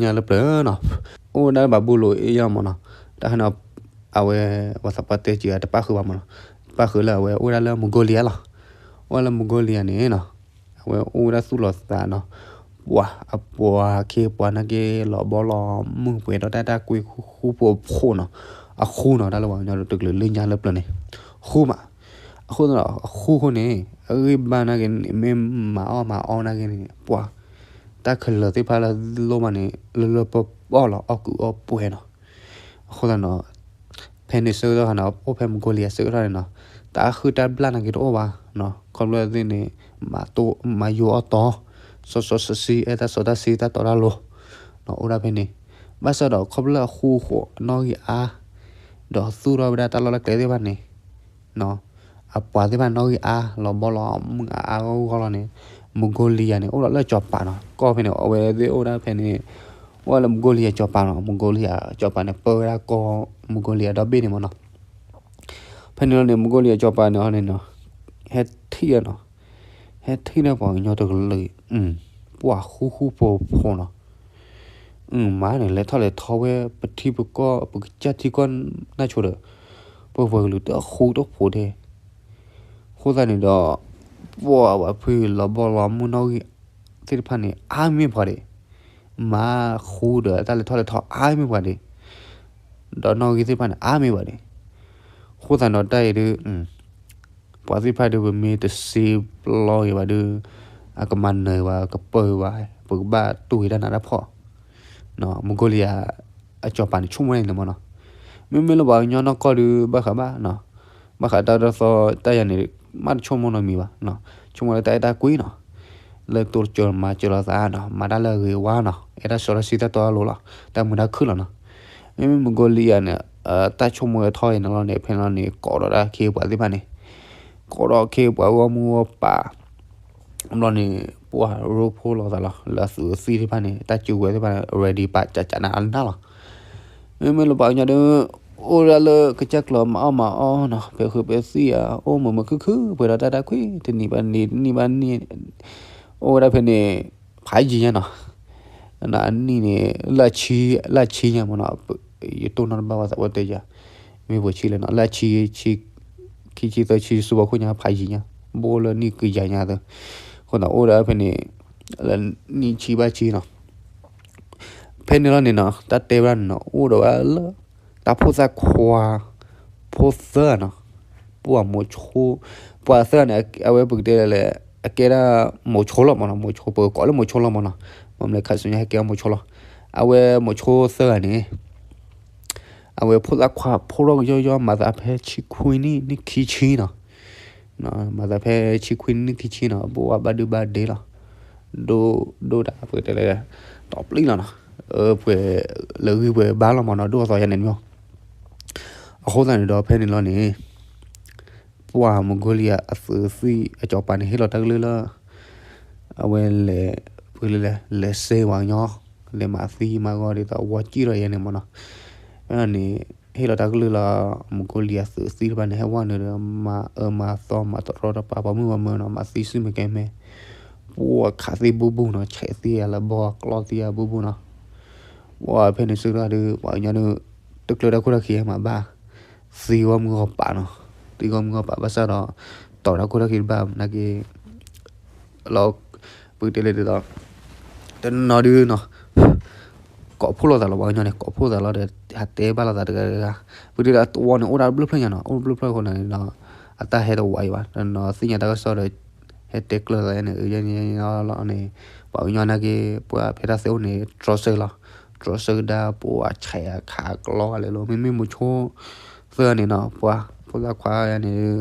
ညါလၢပျၢၤနီၤ, အိၣ်ဝဲဒၣ်လၢဘၤဘူလိၣ်အံၤမ့ၢ်နီၤ, တၢ်ဟဲနီၤ, အဝဲ ပှၤသးပှၢ်တဲက့ၤတပၣ်ဃုာ်ဘၣ်မ့ၢ်နီၤ, တပၣ်ဃုာ်လၢအဝဲအိၣ်ဝဲဒၣ်လၢ Mongolia လီၤ, အိၣ်ဝဲလၢ Mongolia န့ၣ်နီၤ, အဝဲအိၣ်ဝဲဒၣ်သူၣ်လီၤသးနီၤ, ပှၤအပှၤခ့ပှၤနာ်က့ လီၤဘီလီၤမုၢ်ပှဲၤဒီးတၢ်တၢ်ကွံဃူဖိးဖိးနီၤ, အဃူနီၤ တၢ်လၢပှၤကညီတကလုာ်လၢညါလၢပျၢၤန့ၣ်, ဃူမး, အဃိသတးဒီး အဃူဃိန့ၣ် အဂံၢ်ဘါနာ်က့န့ၣ် မ့ၢ်မၤအီၣ်မၤအီနာ်က့န့ၣ် ပှၤ တၢ်ခဲလၢာ်သ့ၣ်တဖၣ်လၢလိၣ်ဘၣ်န့ၣ် လၢလၢပှဲၤပှဲၤလီၤ အီၣ်ကုးအီၣ်ပှဲၤနီၤ, အဃိသတးဒီး ဖဲန့ၣ်ဆၢကတီၢ်ခါန့ၣ် အိၣ်ဖဲ Mongolia ဆၢကတီၢ်န့ၣ်နီၤ, တၢ်ဃုတၢ်ဘျၣ်နာ်က့တအိၣ်ဘၣ်နီၤ, ခီဖျိသ့ၣ်န့ၣ် မၤယိၤအီၣ်တီၤ, စီစီဆှံဆှံ အဲၣ်တၢ်စီတၢ်ဆှံတၢ်တီတၢ်လိၤ, အိၣ်ဒၣ်ဖဲန့ၣ်, ဘၣ်ဆၣ်ဒီးခီဖျိအဃူအဃိးနီၣ်ဂံၢ်အါ, ဒီးသူၣ်ထီၣ်ဝဲဒၣ်တၢ်လီၢ်တၢ်ကျဲသ့ၣ်တဖၣ်န့ၣ် အပှၤသ့ၣ်တဖၣ်နီၣ်ဂံၢ်အါ လီၤဘီလီၤမုၢ်အါအါဂီၢ်ဂီၢ်လီၤန့ၣ်, Mongolia န့ၣ် အိၣ်ဒီးလၢကၠီၤပၤနီၤ, ကီၢ်ဖဲန့ၣ် အဝဲသ့ၣ်အိၣ်ဒၣ်ဖဲန့ၣ်, အိၣ်လၢ Mongolia ကၠီၤပၤနီၤ, Mongolia ကၠီၤပၤန့ၣ် ပၢဝဲဒၣ်ကီၢ် Mongolia ဒီဘ့ၣ်န့ၣ်မ့ၢ်နီၤ, ဖဲန့ၣ်လီၤန့ၣ် Mongolia ကၠီၤပၤန့ၣ်ဟီန့ၣ်နီၤ, ဟဲထံၣ်နီၤ, ဟဲထံၣ်န့ၣ်ပှၤကညီတကလုာ်, ပှၤဃူဃူဖိးဖိးနီၤ မၤန့ၣ် လဲၤထီၣ်လဲၤထီဝဲ ပထံပကီၢ် ပကစၢ်ထံကီၢ်နၢ်ဆိဒီး ပပှၤကလုာ်တဃူတဖိးဒဲး, အဃိသတးန့ၣ်ဒီး ပှၤဝဲဖုလီၤဘီလီၤမုၢ်နီၣ်ဂံၢ်သ့ၣ်တဖၣ်န့ၣ် အါမ့ၢ်ပှၤဒဲး, မၤဃူဒီးတၢ်လဲၤထီၣ်လဲၤထီအါမ့ၢ်ပှၤဒဲး, ဒီးနီၣ်ဂံၢ်သ့ၣ်တဖၣ်န့ၣ် အါမ့ၢ်ပှၤဒဲး, အဃိသတးဒီးတၢ်အံၤဒုး ပှၤသ့ၣ်တဖၣ်ဒုး ပမ့ၢ်တစ့ပျီက့ၤဘၣ်ဒုး အကမၤနၢၤဘၣ် ကပၢၢ်ဘၣ် ပကဘၣ်တူၢ်ဝဲတၢ်နးတၢ်ဖှီၣ်, Mongolia အကၠီၤပၤန့ၣ် ဆိကမိၣ်န့ၣ်မ့ၢ်နီၤ, မ့မ့ၢ်လၢပှၤကညီနီၢ်ကီၢ်ဒုး ဘၣ်ဃးဘၣ်နီၤ, ဘၣ်ဃးတၢ်ဒ်သိးတၢ်ယၤန့ၣ် မ့ၢ်တဆိကမိၣ်နီတမံၤဘၣ်, ဆိကမိၣ်လၢတၢ်အဲၣ်တၢ်ကွံနီၤ, လၢတိစၢၤမၤစၢၤလိာ်သးနီၤ, မၤတၢ်လၢအဂ့ၤအဝါနီၤ, အဲၣ်တၢ်စီတၢ်ဆှံတၢ်တီတၢ်လိၤလီၤ, တၢ်မုာ်တၢ်ခုၣ်လီၤနီၤ, မ့မ့ၢ် Mongolia န့ၣ် တၢ်ဆိကမိၣ်အထီအံၤန့ၣ်လီၤန့ၣ် ဖဲန့ၣ်လီၤန့ၣ် ကိးဒီးတၢ်ခ့ပှၤသ့ၣ်တဖၣ်န့ၣ် ကိးဒီးခ့ပှၤဂီၢ်မုၢ်ဂီၢ်ပၤ ဘျီန့ၣ် ပှၤရိဖှိၣ်လိာ်သးလီၤ လၢအသုးအသံၣ်သ့ၣ်တဖၣ်န့ၣ် တၢ်စုကဝဲၤသ့ၣ်တဖၣ်န့ၣ် ready ပာ်ကးကးနၤအနၢ်လီၤ. မ့မ့ၢ်လၢပှၤကညီဒုး အိၣ်ဒၣ်လၢကစၢ်ကျီၤမၤအီၣ်မၤအီနီၤ ပဲာ်ဃုာ်ပဲာ်သံၣ်ဧါ အိၣ်မုာ်မုာ်ခုၣ်ခုၣ် ပှဲၤဒီးတၢ်တၢ်ခွံ တနံၣ်ဘၣ်နံၣ် တနံၣ်ဘၣ်နံၣ် အိၣ်ဝဲဒၣ်ဖဲန့ၣ် ဖးယံၤညါနီၤ. အနံၣ်န့ၣ် လၢဆံ လၢဆံညါမ့ၢ်နီၤ ယတိၢ်နီၣ်တဘၣ်ဝဲသးဝဲတဲယၤ မ့ၢ်ပှဲၤဆံလဲၣ်နီၤ လၢဆံ ခံဆံသၢဆံဆူဖီခိၣ်ညါဖးယံၤညါ ဘိလၢနံၣ်ကယၤညါသၢ အဃိသတးအိၣ်ဒီးဖဲန့ၣ် လၢနံၣ်ဆံဘၣ်ဆံနီၤ ဖဲန့ၣ်လီၤန့ၣ်နီၤ တၢ်တဲဝဲဒၣ်န့ၣ်နီၤ အိၣ်ဒီးဝဲလၢ တၢ်ဖိသၣ်ခွါ ဖိသၢဂၤနီၤ ပှၤမိၤဆိ ပှၤသၢဂၤန့ၣ် အဝဲပကတဲလဲၣ် အကဲဒၣ်မိၤဆိလီၤမ့ၢ်နီၤ မိၤဆိ ပကကိးလၢမိၤဆိလီၤမ့ၢ်နီၤ မ့ၢ်မလဲၤခးဆူညါဟဲကဲမိၤဆိလီၤ အဝဲမိၤဆိသၢဂၤန့ၣ် အဝဲဖိသၣ်ခွါဖိထီၣ်ကယီယီ မၤသးဖဲဆံခွံနံၣ် နံၣ်ခံဆံနီၤ မၤသးဖဲဆံခွံနံၣ် နံၣ်ခံဆံနီၤ ဘိးဘၣ်ဒုဘၣ်ဒဲလီၤ ဒိၣ်ဒိၣ်ဒၣ်ပကတဲလဲၣ် တီပျံၤလီၤနီၤ ပှဲၤလၢဂံၢ်ပှဲၤဘါလီၤမ့ၢ်နီၤ ဒိၣ်အသီယါန့ၣ်မ့ၢ် အဃိသတးန့ၣ်ဒီးဖဲန့ၣ်လီၤန့ၣ် ပှၤမုၢ်ကိလံယၤအသုးသံၣ်အစီၤပၤန့ၣ် ဟ့ၣ်လီၤတၢ်ကလုၢ်လၢ အဝဲလဲၤ ပကလဲၤ လဲၤစဲပှၤကညီ လဲၤမၤသံမၤဂီၤဒ်သိးဝီစံၣ်ထီၣ်ယါန့ၣ်မ့ၢ်နီၤ. ဖဲန့ၣ် ဟ့ၣ်လီၤတၢ်ကလုၢ်လၢ မုၢ်ကိလံယၤသုးသံၣ်တဖၣ်န့ၣ် ဟဲဝဲနုာ်ဒီး မၤအၢမၤသီမၤတရီတပါ ပှၤမုၣ်ပှၤမၢနီၤ မၤသံဆူၣ်မဲာ်ကဲမဲာ် ပှၤခးသံဘူၣ်ဘူၣ်နီၤ ဆဲးသံယၤလၢဘီကျီသံယၤဘူၣ်ဘူၣ်နီၤ. ပှၤဖဲန့ၣ်ဆၢကတီၢ်ဒီး ပှၤကညီဒုး တကျၢၤတၢ်ခိၣ်တၢ်ခံမၤဘၣ် သံဂီၢ်မုၢ်ဂီၢ်ပာ်နီၤ သံဂီၢ်မုၢ်ဂီၢ်ပာ်ဘၣ်ဆၣ်ဒီး တီၤတၢ်ခိၣ်တၢ်ခံတဘၣ်နာ်က့ လီၤ ပကတဲလဲၣ်ဒ်သိး တနီၤဒုးနီၤ ကိးဖှိၣ်လိာ်သးလီၤ ပှၤကညီန့ၣ် ကိးဖှိၣ်သးလီၤဒီး ဟးတဲဘၣ်လိာ်သးတဂၤတဂၤ ပကတဲဒီးတဝီန့ၣ် အိၣ်ဒၣ်ဘျုးဖျၢၣ်ညါနီၤ အိၣ်ဘျုးဖျၢၣ်အဃိန့ၣ်ဒီး အတၢ်ဟဲတဝံၤဘၣ် တနီၤသ့ၣ်ညါတၢ်ကစီၣ်ဒီး ဟဲတဲကျၢၤသးန့ၣ် အၢ ယဲန့ၣ်လီၤန့ၣ် ပှၤကညီနာ်က့ ပှၤဖဲတၢ်သ့အိၣ်န့ၣ် တြီဆၢလီၤ တြီဆၢကဒါ ပှၤဆဲးအခးကျီလဲၤလိၤ မ့မ့ၢ်မိၤဆိ သၢဂၤန့ၣ်နီၤ ပှၤဖိသၣ်ခွါန့ၣ်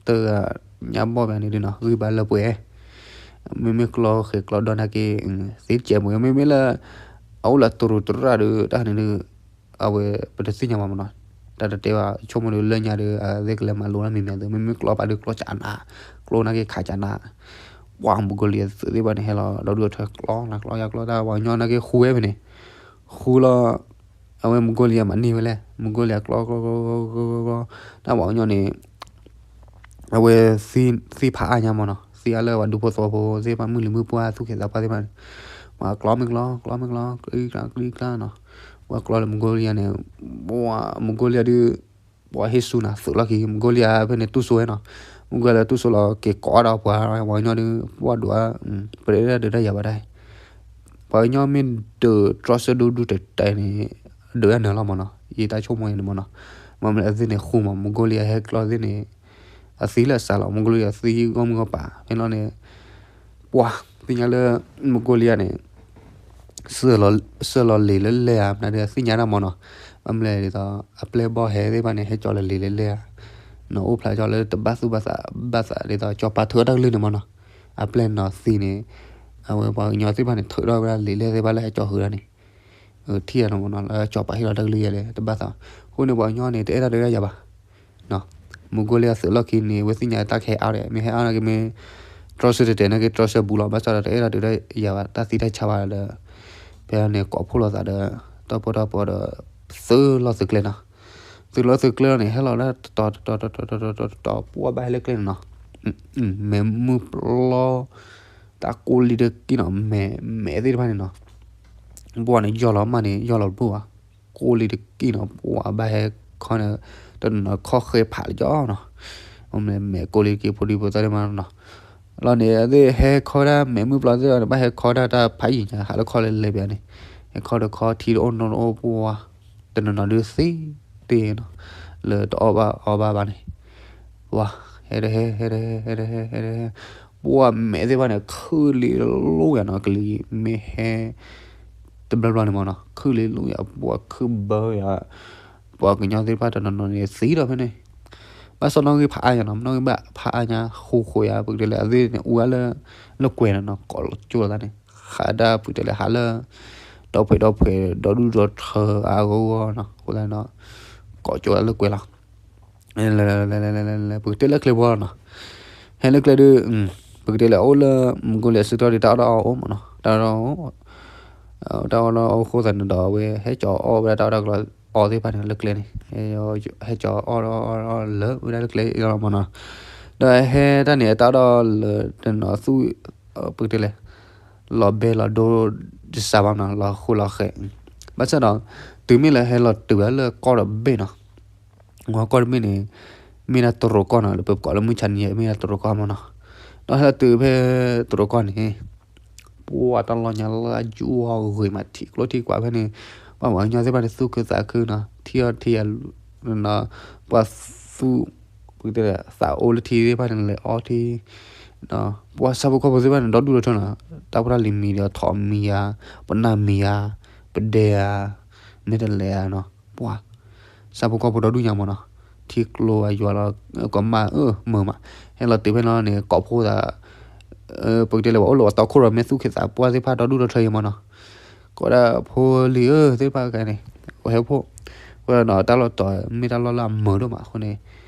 တဂၤညါဘီၣ်ဘၣ်န့ၣ်ဒုးနီၤ ဂံၢ်ဘါလၢပှဲၤ မ့မ့ၢ်ကျီဃဲၤကျီဒီနာ်က့ သ့တစဲးပှဲၤ မ့မ့ၢ်လၢ အအိၣ်လၢတရူးတရၣ်ဒီး တၢ်န့ၣ်ဒုး အဝဲပတသ့ၣ်ညါဘၣ်မ့ၢ်နီၤ တၢ်တတဲဘၣ် ဆိကမိၣ်ဒုးလၢညါဒီး အဝဲသ့ၣ်ကလဲၤမၤလိတၢ်မံၤမံၤသု မ့မ့ၢ်ကျီပာ်ဒုးကျီကနး ကျီနာ်က့ခးကနး ပှၤမုၢ်ကိလံယၤသုးသ့ၣ်တဖၣ်န့ၣ် ဟဲလီၤဒီဒူၣ်အထွဲကျီနၤကျီယၤကျီတၢ် ပှၤကညီနာ်က့ဃူဝဲဖဲန့ၣ် ဃူလီၤ အဝဲမုၢ်ကိလံယၤမၤန့ၢ်ဝဲလဲၣ် မုၢ်ကိလံယၤကျီကျီကျီ တၢ်ပှၤကညီန့ၣ် အဝဲသံဖးအါညါမ့ၢ်နီၤ သံအါလၢပှၤဒူဖိသဝီဖိသ့ၣ်တဖၣ် မုၢ်လံၤမုၢ်ပှၢ်သူၣ်က့သးပှၢ်သ့ၣ်တဖၣ်န့ၣ် ပှၤကျီမ့ၢ်ကျီ ကျီမ့ၢ်ကျီ ကျံကျါကျံကျါနီၤ, ပှၤကျီလၢမူကိလံယါန့ၣ်, ပှၤမူကိလံယါဒုး ပှၤဟ့ၣ်ဆူၣ်နၤသုးလီၢ်ခံ မူကိလံယါဖဲန့ၣ်တူၢ်စိဝဲနီၤ, မူကိလံယါလၢတူၢ်စိလီၤက့ၤကိးဒီးပှၤ ပှၤကညီဒုး ပှၤဒုး ပတအဲၣ်ဒိးဒုးတၢ်ယၤဘၣ်ဒၣ်, ပှၤကညီမ့ၢ်ဒုးတြီဆၢဒူဒူတဲာ်တဲာ်န့ၣ် ဒုးတၢ်နၢၤလီၤမးနီၤ, ယတၢ်ဆိကမိၣ်ယါန့ၣ်မးနီၤ, မ့ၢ်မနုၤအသ့ၣ်န့ၣ်ဃူမး မူကိလံယါဟဲကျီသ့ၣ်န့ၣ် အသံလၢအစးလီၤ မူကိလံယါသံဂီၢ်မုၢ်ဂီၢ်ပၤ ဖဲန့ၣ်လီၤန့ၣ် ပှၤ သ့ၣ်ညါလၢ မူကိလံယါန့ၣ် စၢလီၤလံာ်လၢလဲၢ်ဧါ မနုၤဒုးသ့ၣ်ညါတၢ်မးနီၤ, ဘၣ်မနုၤလဲၣ်ဒ်သိး အပျဲၢ်ဘီၣ်ဟဲသ့ၣ်တဖၣ်န့ၣ် ဟဲကၠီလီၤလံာ်လၢလဲၢ်ဧါ, နီၢ်အိၣ်ဖျါကၠီလၢတဘၣ်သူၣ်ဘၣ်သး ဘၣ်သးဒ်သိးကၠီပၤထုးအီၣ်တၢ်ကလုၢ်န့ၣ်မးနီၤ, အပျဲၢ်နီၤသံန့ၣ်, အဝဲပှၤကညီသ့ၣ်တဖၣ်န့ၣ် ထုးထီၣ်ဝဲဒၣ်လံာ်လဲၢ်သ့ၣ်တဖၣ်လၢဟဲကၠီဃုာ်တၢ်န့ၣ် ထံၣ်အနီၤမးနီၤ လၢကၠီပၤဟ့ၣ်လီၤတၢ်ကလုၢ်ယဲလဲၣ် တဘၣ်သး, အဃိန့ၣ်ပှၤကညီန့ၣ် တအဲၣ်ဒိးဒုးတၢ်ယၤဘၣ် မူကိလံယါသုးလီၢ်ခံန့ၣ် ဝဲသ့ၣ်ညါတၢ်ကဟဲအါဒီး မ့ၢ်ဟဲအါနာ်က့မ့ၢ် တြီဆၢတဲာ်တဲာ်နာ်က့ တြီဆၢဘူးလီၤ ဘၣ်ဆၣ်ဒီးတအဲၣ်ဒိးဒုးတၢ်ယၤဘၣ် တၢ်သံတၢ်ဆါဘၣ်ဒီး ဖဲန့ၣ်ကိးဖှိၣ်လိာ်သးဒီး တၢ်ပီတၢ်ပီဒီး သုးလီၢ်သုးကျဲနီၤ, သုးလီၢ်သုးကျဲလီၤန့ၣ် ဟဲလီၤဒၣ်တတီၤတတီၤတတီၤတတီၤတတီၤ ပှၤဘၣ်ဟဲလၢကျဲန့ၣ်နီၤ, မဲာ်မုၢ်ပျီ တၢ်ကိၢ်လံတက့ၢ်နီၤ မဲာ်မဲာ်သ့ၣ်တဖၣ်န့ၣ်နီၤ, ပှၤန့ၣ်ယီၢ်လီၤမးန့ၣ် ယီၢ်လီၤတဘူၣ်ဘၣ်, ကိၢ်လံတက့ၢ်နီၤ ပှၤဘၣ်ဟဲခီန့ၣ် တနီၤနီၤခီဃဲဖးလၢကၠီနီၤ, မဲာ်ကိၢ်လံတက့ၢ် ဖိဒံဖိသၣ်ဒ်မးနီၤ, လီၤန့ၣ် အသ့ၣ်ဟဲခီဒၣ်မဲာ်မုၢ်ပျီသ့ၣ်လီၤန့ၣ် ဘၣ်ဟဲခီဒၣ်တၢ်ဖးယံာ်ညါ ဟးလၢခီလၢလဲၤပၠးန့ၣ်, ဟဲခီဒီးခီထံတအိၣ်နီတအိၣ်ပှၤ, တနီၤနီၤဒုးသ့တ့ၢ်နီၤ, လၢတအီၣ်ဘၣ်အီဘၣ်ဘၣ်န့ၣ်, ပှၤ ဟဲတဟဲ ဟဲတဟဲ ဟဲတဟဲ ဟဲတဟဲ, ပှၤမဲာ်သ့ၣ်တဖၣ်န့ၣ် ခုၣ်လံလိယၤနီၤ ကလံၤမ့ၢ်ဟဲ တဘျီဘျီန့ၣ်မးနီၤ ခုၣ်လံလိယၤ ပှၤခုၣ်ဘၢယၤ, ပှၤကညီသ့ၣ်တဖၣ်တနီၤနီၤန့ၣ် သံဒီးဖဲန့ၣ်, ဘၣ်ဆၣ်နီၣ်ဂံၢ်ဖးအါညါနီၤ နီၣ်ဂံၢ်ဘၣ်ဖးအါညါ ဃူဃူယၤ ပကတဲလဲၣ် အသ့ၣ်န့ၣ် အူဝဲလၢ လၢကွဲၤနီၤနီၤ ကိးလီၤကၠိလီၤသးန့ၣ်, ဃးဒၣ်ပကတဲလဲၣ် ဟးလၢ ဒီဖှဲးဒီဖှဲး ဒီဒူၣ်ဒီထၢအါအါဂီၢ်ဂီၢ်နီၤ အဃိသတးန့ၣ်ဒီး ကိးကၠိလၢကွဲၤလီၤ ပကတဲလၢကျဲဘီလီၤနီၤ, ဟဲလၢကျဲဒုး, ပကတဲလဲၣ် အိၣ်လၢ မူကိလံယါစုတီၢ်ဒုး တၢ်အီၣ်တၢ်အီအိၣ်မးနီၤ တၢ်အီၣ်တၢ်အီ, တၢ်အီၣ်တၢ်အီအိၣ်အဃိသတးန့ၣ်ဒီး အဝဲဟဲကၠီအီၣ်ဝဲဒၣ်တၢ်အီၣ်တၢ်ကျီအီသ့ၣ်တဖၣ်န့ၣ် လၢကျဲန့ၣ်, ဟဲကၠီအီၣ်အီၣ်လၢဝဲဒၣ်လၢကျဲလီၤမးနီၤ, ဒီးဟဲတၢ်န့ၣ် တၢ်အီၣ်တၢ်အီလၢတနီၤသူၣ်, ပကတဲလဲၣ် လီၤဘဲလီၤဒိတစးဘၣ်နီၤ လီၤဃိလီၤဃဲး, ဘၣ်ဆၣ်ဒီး တုၤမ့ၢ်လၢဟဲလီၤတုၤဝဲဒၣ်လၢကီၢ်တဘ့ၣ်နီၤ ဝဲကီၢ်တဘ့ၣ်န့ၣ် မ့ၢ်ဒၣ်တရူးကီၢ်နီၤ လၢပကိးလၢမုၢ်ဆါနံၤအံၤ မ့ၢ်ဒၣ်တရူးကီၢ်မးနီၤ, ဒီးဟဲတုၤဖဲတရူးကီၢ်န့ၣ် ပှၤတၢ်လီၢ်ညါလၢအယိၣ်အဂ့ၤမး ထံကျိထံကွာ်ဖဲန့ၣ်, ပှၤပှၤကညီသ့ၣ်တဖၣ်န့ၣ် သူၣ်ခုသးခုနီၤ ထံအီထံယၤ, ပှၤသူၣ်, ပကတဲသးအိၣ်လၢထံသ့ၣ်တဖၣ်န့ၣ် လဲၤအီထံ ပှၤဆၣ်ဖိကီၢ်ဖိသ့ၣ်တဖၣ်န့ၣ် ဒီဒူၣ်ဒီထၢနီၤ, တၢ်ဖိတၢ်လံၤမံၤဒီး ထိးမံၤဧါ, ပနၢ်မံၤဧါ, ပဒဲဧါ, မ့ၢ်တလဲၤဧါနီၤ, ပှၤ ဆၣ်ဖိကီၢ်ဖိဒီဒူၣ်ညါမးနီၤ, ထံကျိအယွၤလီၤ, ကီၢ်မၢ်အၢမုာ်မး, ဟဲလီၤတုၤဖဲန့ၣ်န့ၣ် ကိးဖှိၣ်သး, ပကတဲလၢပှၤအိၣ်လၢပှၤတီခိၣ်ရိၣ်မဲ သူၣ်ခုသးပှၢ်သ့ၣ်တဖၣ်ဒီဒူၣ်ဒီထၢအံၤမးနီၤ, ကိးဒၣ်ဖိလံၤဧၢ သ့ၣ်တဖၣ်ကဲန့ၣ်, ပှၤဟဲဖှိၣ်, ပှၤနီၤ တၢ်လီၢ်တီၤ မ့ၢ်တၢ်လီၢ်လၢအမုာ်ဒိၣ်မးအဃိန့ၣ်,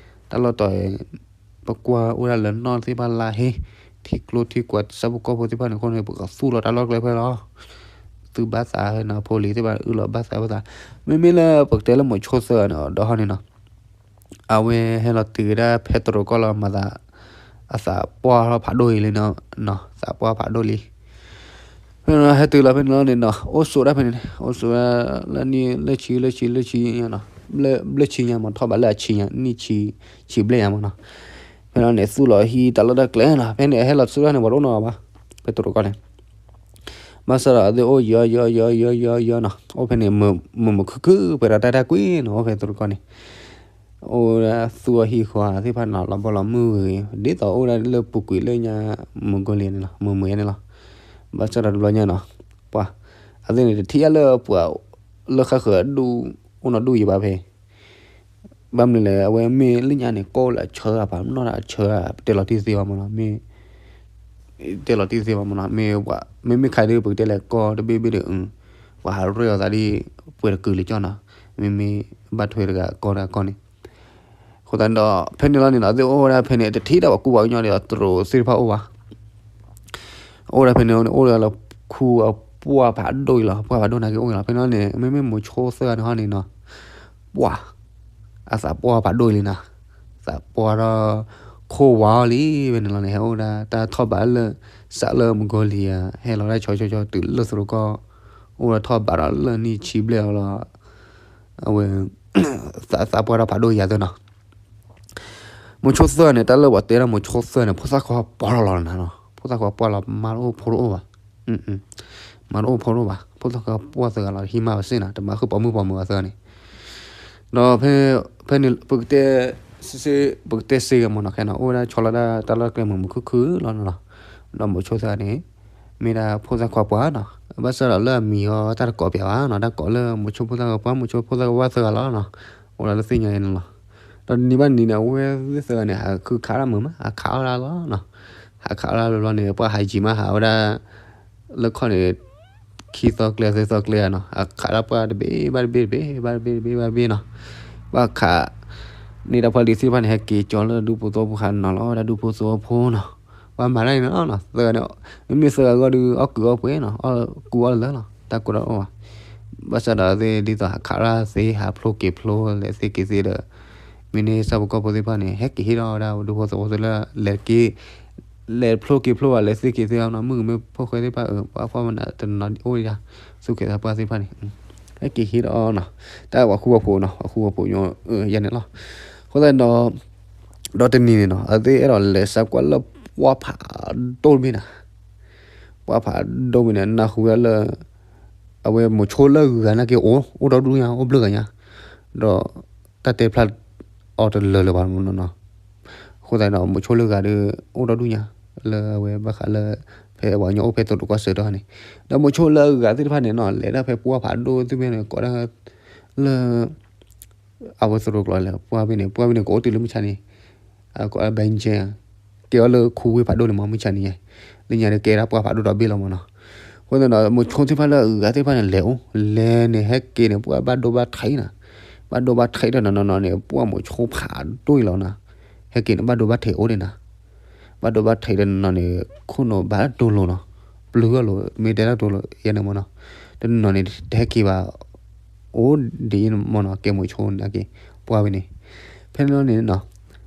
တၢ်လီၢ်တီၤ ပကွၢ်အိၣ်ဒၣ်လၢနီၢ်သ့ၣ်တဖၣ်လၢဟ့, ထံကျိထံကွာ် ဆၣ်ဖိကီၢ်ဖိသ့ၣ်တဖၣ်န့ၣ်အဃိန့ၣ် ပကသူၣ်လီၤတၢ်လီၢ်ကျဲဖဲလီၤ, သုဘၣ်သးနီၤ ဖိလံၤသ့ၣ်တဖၣ်အုၣ်လီၤဘၣ်သးဘၣ်သး, မ့မ့ၢ်လၢပကတဲလၢမိၤဆိသၢဂၤန့ၣ် ဒီးဟီန့ၣ်နီၤ အဝဲဟဲလီၤတုၤဝဲဒၣ်ဖဲတရူးကီၢ်လီၤ မၤသး, အသးပှၢ်ထီၣ်ဖးဒိၣ်အံၤလံနီၤ, သးပှၢ်ဖးဒိၣ်လံ ဖဲန့ၣ်ဟဲတုၤလီၤဖဲန့ၣ်လီၤန့ၣ်နီၤ အိၣ်ဆိးဒၣ်ဖဲန့ၣ်န့ၣ် အိၣ်ဆိးဒၣ်လၢနံၣ်လၢဆံလၢဆံလၢဆံ, ဘျၢဆံညါမး ထီၣ်ဘးလၢအဆံညါ နံၣ်ဆံ, ဆံဘျဲၣ်ညါမးနီၤ, ဖဲန့ၣ်လီၤန့ၣ် သူၣ်လီၤဟံးတၢ်လီၢ်တၢ်ကျဲနီၤ ဖဲန့ၣ်ဟဲလီၤဆူဒၣ်န့ၣ် ပှၤတအိၣ်နီတဂၤဘၣ်, ဖဲတရူးကီၢ်န့ၣ် ဘၣ်ဆၣ်ဒီးသ့ၣ်အိၣ်ယီၤယီၤယီၤယီၤယီၤယီၤနီၤ အိၣ်ဖဲန့ၣ် မုာ်မုာ်ခုၣ်ခုၣ် ပှဲၤဒီးတၢ်တၢ်ကွံနီၤ အိၣ်ဖဲတရူးကီၢ်န့ၣ်, အိၣ်ဒၣ်သူၣ်အီၣ်ဟံၣ်ဃီသ့ၣ်တဖၣ်နီၤ လီၤဘီလီၤမုၢ်ဂ့ၤ, ဒ်သိးအိၣ်ဒၣ်လၢပူၤကွံာ်လၢညါ မုၢ်ကိလံန့ၣ်လီၤ မုၢ်မုၢ်န့ၣ်လီၤ, ဘၣ်ဆၣ်ဒီးတဘျီညါနီၤ, ပှၤ, အသ့ၣ်န့ၣ်တထံၣ်အါလၢပှၤ, လၢဃၣ်ဃၢၤအဒိၣ်အိၣ်နီၢ်ဒိၣ်ယံၤဘၣ်ဖဲ ဘၣ်မနုၤလဲၣ် အဝဲမ့ၢ်လၢညါန့ၣ် ကီၢ်လၢအဆၢအပာ်နီၣ်တၢ်အဆၢ ပတဲလီၤတံၢ်သ့ဘၣ်မးနီၤ မ့ၢ်, တဲလီၤတံၢ်သ့ဘၣ်မးနီၤ မ့ၢ်ပှၤ မ့မ့ၢ်ခါဒ်ပကတဲလဲၣ်ကီၢ်တဘ့ၣ်ဘ့ၣ်ဒီး ပှၤဟးရဲၣ်အီၤသးဒ် ပှဲၤတကုာ်လၢကၠီနီၤ မ့မ့ၢ်ဘၣ်ထွဲတဂၤကီၢ်တဂၤကီၢ်န့ၣ် အဃိသတးဒီး ဖဲန့ၣ်လီၤန့ၣ်နီၤ သ့ၣ်အိၣ်ဝဲဒၣ်ဖဲန့ၣ် တထံၣ်ဒၣ်ပှၤကူပှၤကညီဒီးတရူးသ့ၣ်တဖၣ်အိၣ်ဘၣ် အိၣ်ဒၣ်ဖဲန့ၣ် အိၣ်ဒၣ်လၢခူအပှၢ်ဖးဒိၣ်အံၤလီၤ ပှၢ်ဖးဒိၣ်နာ်က့အိၣ်အံၤလီၤ ဖဲန့ၣ်လီၤန့ၣ် မ့မ့ၢ်မိၤဆိသၢဂၤန့ၣ်ဟီန့ၣ်နီၤ ပှၤ, အသးပှၢ်ဖးဒိၣ်အံၤလံနီၤ, သးပှၢ်ဒီး, ခိၣ်ဝါအီၤလံဝဲန့ၣ်လီၤန့ၣ် ဟဲအိၣ်ဒၣ်တၢ်ထီၣ်ဘးလၢ စးလၢမကီလံၤဧါ ဟဲလီၤဒၣ်ဆီဆီဆီတုၤလၢသရိကီၢ် အိၣ်ဒီးထီၣ်ဘးဒီးလၢနံၣ်ဆံဘျဲၣ်အီၤလီၤ. အဝဲ သးပှၢ်ထီၣ်ဖးဒိၣ်ယၤသၢနီၤ မိၤဆိသၢဂၤန့ၣ် တၢ်လၢပှၤတဲဒၣ်မိၤဆိသၢဂၤန့ၣ် ဖိသၣ်ခွါပှၢ်လီၤလီၤနၤနီၤ ဖိသၣ်ခွါပှၢ်လီၤ မါတအိၣ်ဖိတအိၣ်ဘၣ် မါတအိၣ်ဖိတအိၣ်ဘၣ် ဖိသၣ်ခွါပှၢ်သၢဂၤလီၤ ဟံးမါဝဲစ့ၢ်နီၤ တမၤဃုာ်ပိာ်မုၣ်ပိာ်မၢၤအသၢဂၤန့ၣ် ဒီးဖဲ ဖဲန့ၣ် ပကတဲ စ့ ပကတဲစ့ဂ့ၤမ့ၢ်နီၤ ခဲနီၤ အိၣ်ဝဲဒၣ်ဆီလီၤဒၣ်တၢ်လီၢ်ကျဲမုၢ်မုၢ်ခုၣ်ခုၣ်လီၤနီၤ ဒီးမိၤဆိသၢဂၤန့ၣ် မ့ၢ်ဒၣ်ဖိသၣ်ခွါပှၢ်နီၤ ဘၣ်ဆၣ်ဒီးလၢအမံၤအီၤတၢ်တကိးပျးဘၣ်နီၤ တၢ်ကိးလၢမိၤဆိဖိသၣ်ခွါပှၢ် မိၤဆိဖိသၣ်ခွါပှၢ်သၢဂၤလီၤနီၤ အိၣ်ဒၣ်လၢသ့ၣ်ညါအံၤန့ၣ်လီၤ ဒီးတနံၤဘၣ်တနံၤန့ၣ် အဝဲသ့ၣ်သၢဂၤန့ၣ် ဟးခုၣ်ခးတၢ်မုာ်မး ဟးခးအီၣ်ဒၣ်လီၤနီၤ ဟးခးအီၣ်ဒၣ်ဘျီဘျီန့ၣ် ပှၤဟးယံၤမးဟးဝဲဒၣ် လၢခီၣ်န့ၣ် ခံသီကျဲသၢသီကျဲဧါနီၤ ဟးခးဒၣ်ပှၢ်တဘ့ၣ်ဘၣ်တဘ့ၣ်တဘ့ၣ်ဘၣ်တဘ့ၣ်တဘ့ၣ်ဘၣ်တဘ့ၣ်နီၤ ပှၤခး န့ၢ်တၢ်ဖီလံၤသ့ၣ်တဖၣ်န့ၣ် ဟဲက့ၤကၠီလၢဒူဖိသဝီဖိဟးနီၤလီၤ ဝဲဒၣ်ဒူဖိသဝီဖိနီၤ ပှၤမၤတၢ်အံၤန့ၣ်လီၤနီၤ သၢဂၤန့ၣ် မ့မ့ၢ်သၢဂၤအဂီၢ်ဒုး အီၣ်ကုာ်အီၣ်ပှဲၤနီၤ အီၣ်ကူအီၣ်လၢာ်လီၤ တၢ်ကိၢ်တၢ်အိၣ်ဘၣ် ဘၣ်ဆၣ်ဒီးသ့ၣ်ဒ်သိးဟးခးရၢ်သ့ ဟးဖျိက့ၤဖျိ လဲၤသ့က့ၤသ့ဒီး မ့ၢ်န့ၢ်ဆၣ်ဖိကီၢ်ဖိသ့ၣ်တဖၣ်န့ၣ် ဟဲက့ၤဟ့ၣ်ထီၣ်ဝဲဒၣ်ဒူဖိသဝီဖိလၢ လဲၤက့ၤ လဲၤဖျိက့ၤဖျိဘၣ် လဲၤသ့က့ၤသ့နီၤ မုၢ်ကမဲဖိၣ်ဃဲသ့ၣ်တဖၣ် ပှၤဖီမနုၤတနီၤအိၣ်ဒံး သူၣ်ကဲၤသးပှၢ်သ့ၣ်တဖၣ်န့ၣ် ဟဲက့ၤဟ့ၣ်ထီၣ်နီၤ တၢ်ပှၤဃူပှၤဖိးနီၤ ပှၤဃူပှၤဖိးညိ ယဲန့ၣ်လီၤ အဃိသတးဒီး ဒီးတနံၤန့ၣ်နီၤ အဝဲသ့ၣ်အဲၣ်ဒိးလဲၤစးကွၢ်လၢပှၢ်ဖးဒိၣ်တဘ့ၣ်နီၤ ပှၢ်ဖးဒိၣ်တဘ့ၣ်န့ၣ် နၢ်ဟူဝဲဒၣ်လၢ အဝဲမိၤဆိလၢဂၤနာ်က့အိၣ် အိၣ်ဒီဒူၣ်ညါ အိၣ်ဘျုးဂၤညါ ဒီးတၢ်တဲဖျါအီၤတလၢာ်လၢၤဘၣ်နီၤ အဃိသတးဒီး မိၤဆိလၢဂၤဒီး အိၣ်ဒီဒူၣ်ညါ လၢအဝဲဘၣ်ဃးလၢ ဖဲပှၤကညီအိၣ်ဖဲသရိာ်ကီၢ်စဲၤတီၢ်န့ၣ် ဒီးမိၤဆိလၢအဂၤသ့ၣ်တဖၣ်န့ၣ်နီၤ လဲၤဒၣ်ဖဲပှၢ်ဖးဒိၣ်သ့ၣ်တဖၣ်န့ၣ် ကိးဒၣ်လၢ အဝဲသရိာ်ကျိာ်လဲၣ် ပှၢ်ဘ့ၣ်န့ၣ် ပှၢ်ဘ့ၣ်န့ၣ် ကအိၣ်တုၤလၢမုၢ်ဆါန့ၣ် ကိးဒၣ် ဘဲကဲ ကဲအီၤလၢခူဝ့ၢ်ဖးဒိၣ်န့ၣ်မး မုၢ်ဆါန့ၣ် လၢညါဒီးကဲဒၣ်ပှၢ်ဖးဒိၣ်ဒီဘ့ၣ်လီၤမးနီၤ အဃိသတးဒီး မိၤဆိသ့ၣ်တဖၣ်လၢအဂၤသ့ၣ်တဖၣ်န့ၣ် လဲၤအိၣ် လဲၤန့ၣ် ဟဲက့ၤန့ၣ် ပှၢ်ဘၣ်ဒိဘၣ်ထံးနီၤ ဘၣ်ဒိဘၣ်ထံးဒီးနီၤနီၤန့ၣ် ပှၢ်မိၤဆိဖးဒိၣ်အံၤလီၤနီၤ ဟဲက့ၤန့ၣ် ဘၣ်ဒိဘၣ်ထံးအိၣ်ဒံးနီၤ ဘၣ်ဒိဘၣ်ထံးဒီးနီၤနီၤန့ၣ် ခိၣ်နူာ်ဘၣ်ဒိလိၤနီၤ ပျုၤဂီၢ်လိၤ မ့ၢ်တဲဒၣ်ဒိလိၤယဲန့ၣ်မးနီၤ တနီၤနီၤန့ၣ် တဟဲက့ၤဘၣ် အိၣ်ဒ်အံၤမးနီၤ ကဲမိၤဆိန့ၣ်က့ၤ ပှၢ်ဝဲန့ၣ် ဖဲန့ၣ်လီၤန့ၣ်နီၤ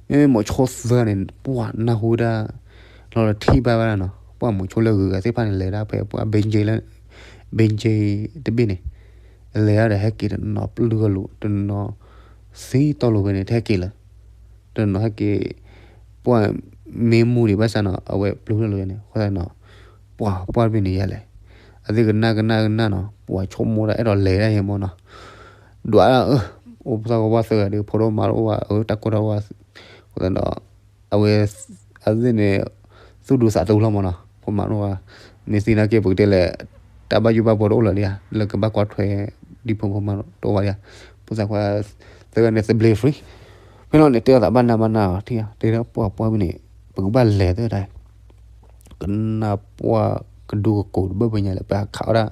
မ့မ့ၢ်မိၤဆိသၢဂၤန့ၣ် ပှၢ်နၢ်ဟူဝဲဒၣ် လီၤလၢထံၣ်ဘၣ်ဝဲဒၣ်နီၤ ပှၢ်မိၤဆိလၢဂုၤဂၤသ့ၣ်တဖၣ်န့ၣ် လဲၤဒၣ်ဖဲပှၢ်ဘ့ကဲလၢ ဘ့ကဲတဘ့ၣ်န့ၣ် လဲၤဒၣ်ဒီးဟဲက့ၤတနီၤပျုၤဂီၢ်လိၤ တနီၤသံတီလိၤဖဲန့ၣ် တဟဲက့ၤလၢ တနီၤဟဲက့ၤ ပှၢ်မ့ၢ်မူဒံးဘၣ်ဆၣ်နီၤ အဝဲပျုၤဂီၢ်လိၤယဲန့ၣ် အဃိသတးနီၤ ပှၢ် ပှၢ်တဘ့ၣ်န့ၣ်ယဲလဲၣ် အသ့ၣ်ကနၣ်ကနၣ်ကနၣ်နီၤ ပှၢ်ဆိကမိၣ်ဒၣ်အဲၣ်ဒိးလဲၤဒၣ်ယဲမးနီၤ ဒွးဒၣ် အိၣ်ဖိသၣ်ခွါပှၢ်သၢဂၤဒီး ဖိဒိၣ်မါတအိၣ်ဘၣ် အၢ တၢ်ကိၢ်တၢ်ဂီၤ အဃိသတးဒီး အဝဲ အသ့ၣ်န့ၣ် သူၣ်ဒူသးဒူလီၤမးနီၤ ဖိမါတအိၣ်ဘၣ် မ့ၢ်သံနာ်က့ ပကတဲလဲၣ် တၢ်ဘၣ်ယိၣ်ဘၣ်ဘှီတအိၣ်လၢၤဒံးဧါ လၢကဘၣ်ကွၢ်ထွဲ ဒ်ဖိမါတအိၣ်ဘၣ်ဒံးဧါ ဖိသၣ်ခွါသၢဂၤန့ၣ် သဘျ့ free ဖဲန့ၣ်လီၤန့ၣ် တဲအသးဘၣ်နၢ်ဘၣ်နၢ်အီၤ ထံၣ်ဧါ တဲဒၣ်ပှၢ် ပှၢ်မ့ၢ်န့ၣ် ပကဘၣ်လဲၤသၢတၢ် ကနၢ်ပှၢ်ကဒူကကိးတဘၢၣ်ဘၢၣ်ညါလဲၣ် ပဟးခးဝဲဒၣ်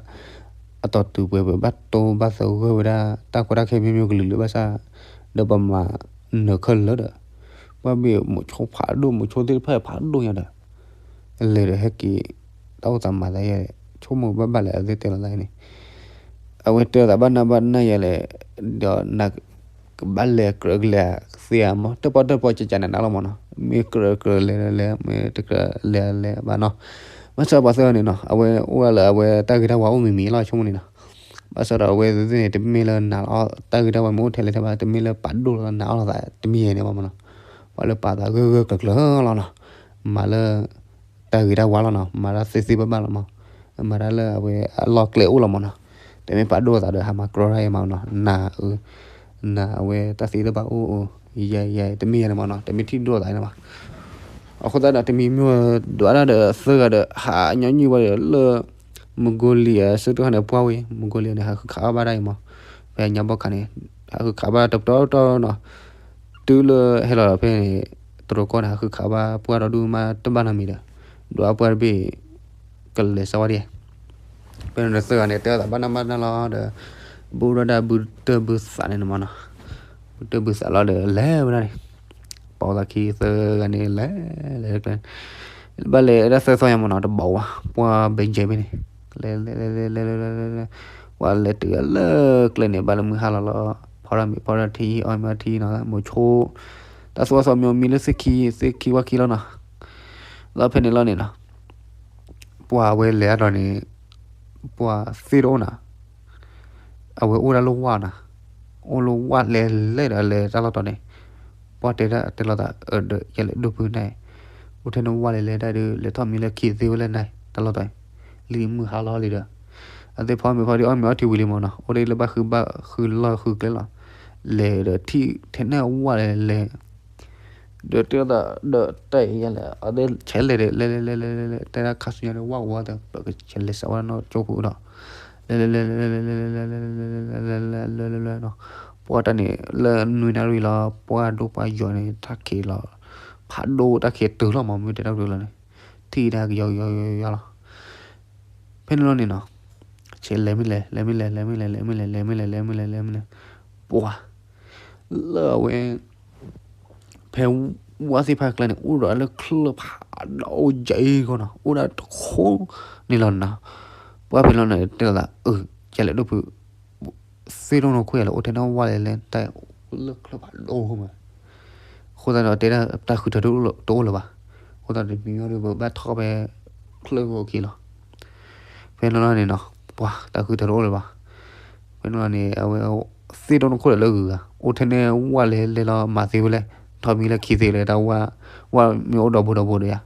အတီၢ်တုၤပှဲၤ ပဘၣ်တိဘၣ်သဂၢၢ်ဝဲဒၣ် တၢ်ကီတၢ်ခဲမ့ၢ်မ့ၢ်ကလုာ်လုာ်ဘၣ်ဆၣ် ဒီးပမၤနၢၤခဲလၢာ်ဒီး ပှၢ်ဘ့ၣ်မိၤဆိဖးဒိၣ် မိၤဆိသ့ၣ်တဖၣ်ဖးဒိၣ်ညါဒီး လဲၤဒီးဟဲက့ၤ တၢ်အိၣ်သးမၤသးယဲ ဆိကမိၣ်ဘၣ်ဘၣ်လဲၣ် အသ့ၣ်တဲလီၤသးန့ၣ် အဝဲတဲအသးဘၣ်နၢ်ဘၣ်နၢ်ယဲလဲၣ် ဒီးန ကဘၣ်လဲၤကြၢးကလဲၤသ့ဧါမး တပီၢ်တပီၢ်ကကနးနးလီၤမးနီၤ မ့ၢ်ကြၢးကြၢးလဲၤလဲၤ မ့ၢ်တကြၢးလဲၤလဲၤဘၣ်နီၤ ဘၣ်ဆၣ်ပှၤသၢဂၤန့ၣ်နီၤ အဝဲအိၣ်ဒၣ်လၢအဝဲတၢ်ဂ့ၤတၢ်ဝါအိၣ်မံၤမံၤလီၤ ဆိကမိၣ်န့ၣ်နီၤ ဘၣ်ဆၣ်ဒီးအဝဲသ့ၣ်န့ၣ် တမ့ၢ်လၢနးလီၤ တၢ်ဂ့ၤတၢ်ဝါမ့ၢ်အိၣ်ထဲလဲၣ်ထဲဘၣ် တမ့ၢ်လၢပာ်ဒိၣ်လီၤနးအီၣ်လီၤသးတမံၤယဲန့ၣ်ဘၣ်မးနီၤ ပှၤလၢပာ်သးဂၢၢ်ဂၢၢ်ကျၢၤကျၢၤလီၤနီၤ မၤလၢ တၢ်ဂ့ၤတၢ်ဝါလီၤနီၤ မၤတၢ်သ့သ့ဘၣ်ဘၣ်လီၤမး မၤတၢ်လၢအဝဲအလီၢ်ကျဲအိၣ်လီၤမးနီၤ တမ့ၢ်ပာ်ဒိၣ်သးဒီးဟးမၤကြီတၢ်အံၤမးနီၤ နၤအၢ နၤအဝဲတၢ်သ့တဘၣ်အိၣ်အိၣ် ယဲယဲတမ့ၢ်ယဲန့ၣ်မးနီၤ တမ့ၢ်ထံၣ်ဒိၣ်သးန့ၣ်ဘၣ် အဃိသတးဒီးတမံၤမ့ၢ်ဒွးတၢ်ဒီးသၢဂၤဒီး ဟးညီနုၢ်ဝဲဒီးလၢ မကီလံအဆၢကတီၢ်န့ၣ် ပှၢ်ဝဲ မကီလံန့ၣ် ဟးဃုခးအီၣ်ဘၣ်တၢ်အံၤမး ဖဲညါဘီခါန့ၣ် ဟးဃုခးဘၣ်တပတီၢ်တီၢ်နီၤ တုၤလၢဟဲလီၤဒီးဖဲန့ၣ် တရူးကီၢ်န့ၣ် ဟးဃုခးဘၣ်ပှၢ်ဒီဒူၣ်မးတဘၣ်နီတမံၤဒီး ဒွးပှၢ်တဘ့ၣ် ကလဲၤစးဝါဒ် ဖဲန့ၣ်သၢဂၤန့ၣ် တဲအသးဘၣ်နၢ်ဘၣ်နၢ်လီၤဒီး ဘူးထီၣ်ဒၣ်ဘုတၢၢ်ဘုသးန့ၣ်မးနီၤ ဘုတၢၢ်ဘုသးလီၤဒီး လဲၤဝဲဒၣ်န့ၣ် ပိာ်သးခံသၢဂၤန့ၣ် လဲၤလဲၤကျဲ ဘၣ်လဲၤဒၣ်သၢသီညါမးနီၤ တဘီဝါ ပှၢ်ဘ့ကဲဘ့ၣ်န့ၣ် လဲၤလဲၤလဲၤလဲၤလဲၤလဲၤလဲၤလဲၤ ပှၢ်လဲၤတုၤလၢကျဲန့ၣ် ဘၣ်လၢမုၢ်ဟါလီၤလီၤ ဖီထီၣ်မ့ၤဖီထီၣ်ထံ အီၣ်မ့ၤအီထံနီၤ မိၤဆိ တၢ်သူၣ်ဝါသီမံၤမံၤလၢသ့ၣ်ခံ သ့ၣ်ခံဝၣ်ခံလီၤနီၤ. လီၤဖဲန့ၣ်လီၤန့ၣ်နီၤ, ပှၤဝဲလဲၤအါဒီးန့ၣ်, ပှၤသ့ၣ်တအိၣ်နီၤ, အဝဲအိၣ်ဒၣ်လၢဝၣ်နီၤ, အိၣ်လၢဝၣ်လဲၤလဲၤဒီးလဲၤတၢ်လီၢ်တီၤန့ၣ်, ပှၤတဲဒၣ်တဲလိာ်သး ဒီးယလဲၤဒိၣ်ဖုန့ၣ်, အိၣ်ထဲန့ၣ်ဝၣ်လဲၤလဲၤဒၣ်ဒီး လဲၤထီၣ်မံၤလၢခံသ့ဝဲလဲၣ်န့ၣ် တၢ်လီၢ်တီၤန့ၣ်, လံမုၢ်ဟါလီၤလံဒီး, အသ့ၣ်ဖီမ့ၤဖီဒ်အီၣ်မ့ၤအီထံဝံၤလံမ့ၢ်နီၤ, အိၣ်ဒ်လၢဘၣ်ဃုဘၣ်ဃုလီၢ်ဃုကျဲလီၤ, လဲၤဒီးထံၣ်ထဲန့ၣ်ဝၣ်လဲၤလဲၤ ဒီးတဲသးဒီးတၢ်အံၤယလဲၣ် အသ့ၣ်ဆဲးလဲၤဒီး လဲၤလဲၤလဲၤလဲၤလဲၤလဲၤ တဲဒၣ်ခါဆူညါဒီး ဝၣ်ကဝီၤဒီး ပကဆဲးလဲၤစးဝဲဒၣ်နီၢ်ကၠိပူၤဒီး လဲၤလဲၤလဲၤလဲၤလဲၤလဲၤ လဲၤလဲၤလဲၤလဲၤလဲၤလဲၤလဲၤလဲၤလဲၤနီၤ, ပှၤတၢ်န့ၣ် လၢနွံနၣ်ရံၣ်လီၤ ပှၤဒိၣ်ပှၤယိာ်န့ၣ် တၢ်ခံးလီၤ ဖးဒိၣ်တၢ်ခံးတုၤလီၤမး မ့ၢ်တဲတၢ်ကတိၤလီၤန့ၣ် ထံၣ်တၢ်ကယီကယီကယီကယီလီၤ. ဖဲန့ၣ်လီၤန့ၣ်နီၤ, ဆဲးလဲၤမ့ၢ်လဲၤ လဲၤမ့ၢ်လဲၤ လဲၤမ့ၢ်လဲၤ လဲၤမ့ၢ်လဲၤ လဲၤမ့ၢ်လဲၤ လဲၤမ့ၢ်လဲၤ လဲၤမ့ၢ်လဲၤ ပှၤ လၢအဝဲ ဖဲဝၣ်သ့ၣ်တဖၣ်အကျါန့ၣ် အိၣ်ဒီးလၢချၢၣ်ဖးဒိၣ်ယဲၢ်အံၤဃီနီၤ အိၣ်ဒၣ်တခိၣ်န့ၣ်လီၤနီၤ. ပှၤဖဲလီၤန့ၣ် တဲလိာ်သး အၢ ယလဲၤဒိၣ်ဖု သ့ၣ်တအိၣ်နီၢ်ခိၣ်ယလဲၣ် အိၣ်ထဲန့ၣ်ဝၣ်လဲၤလဲၤတၢ်အိၣ်လၢချၢၣ်ဖးဒိၣ်မး အဃိသတးဒီးတဲဒၣ်တၢ်ဃုထၢတအိၣ်လၢၤဘၣ်. အဃိသတးဒီးမံၤမံၤဒီး ပဘၣ်ထီၣ်ဖဲ ချၢၣ်ဂီၤခံလီၤ. ဖဲန့ၣ်လီၤန့ၣ်နီၤ ပှၤတၢ်ဃုထၢတအိၣ်လၢၤဘၣ်. ဖဲန့ၣ်လီၤန့ၣ် အဝဲသ့ၣ်တအိၣ်နီၢ်ခိၣ်ဒီးလၢဂုၤဂၤ အိၣ်ထဲန့ၣ်ဝၣ်လဲၤလဲၤလီၤမၤသ့ဝဲလဲၣ် ထီၣ်မံၤလၢခံသ့လၢတၢ်ဝၣ် ဝၣ်မ့ၢ်အိၣ်ဒီဘိဒီဘိဒီးယါ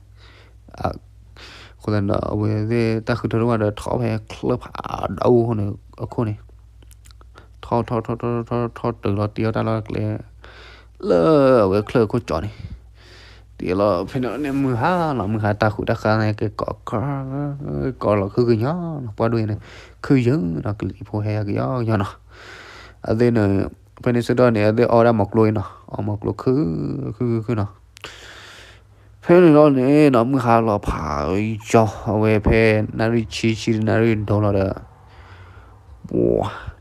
အဃိသတးဒီး အဝဲသ့ၣ်တၢ်ဃုထၢတအိၣ်ဘၣ်ဒီး ထီၣ်ဖဲချၢၣ်ဖးဒိၣ်အဃိန့ၣ် အခိၣ်န့ၣ် ထီၣ်ထီၣ်ထီၣ်ထီၣ်ထီၣ်ထီၣ်တုၤလီၤတ့အီၣ်တၢ်လီၢ်ကျဲ လၢအဝဲချၢၣ်ခိၣ်ကၠီန့ၣ် တ့လီၤဖဲန့ၣ်န့ၣ် မုၢ်ဟါလီၤ မုၢ်ဟါတၢ်ဃုာ်တၢ်ဃါန့ၣ် ကကိး ကကိးလီၤခုကညီၤနီၤ ပှၢ်ဒိၣ်အံၤန့ၣ် ခုယုၢ်နီၤ ကလံၤဖိဟဲကယီကယီနီၤ အသ့ၣ်န့ၣ် ဖဲန့ၣ်ဆၢကတီၢ်န့ၣ် အသ့ၣ်အီဝဲဒၣ်မီၤကျိအံၤနီၤ အီမီၤကျိခု ခုခုခုနီၤ ဖဲန့ၣ်လီၤန့ၣ်နီၤ မုၢ်ဟါလီၤဖးယီၤ အဝဲဖဲနၣ်ရံၣ်ဆံ ဆံနၣ်ရံၣ်ဒိလီၤဒီး ပှၤ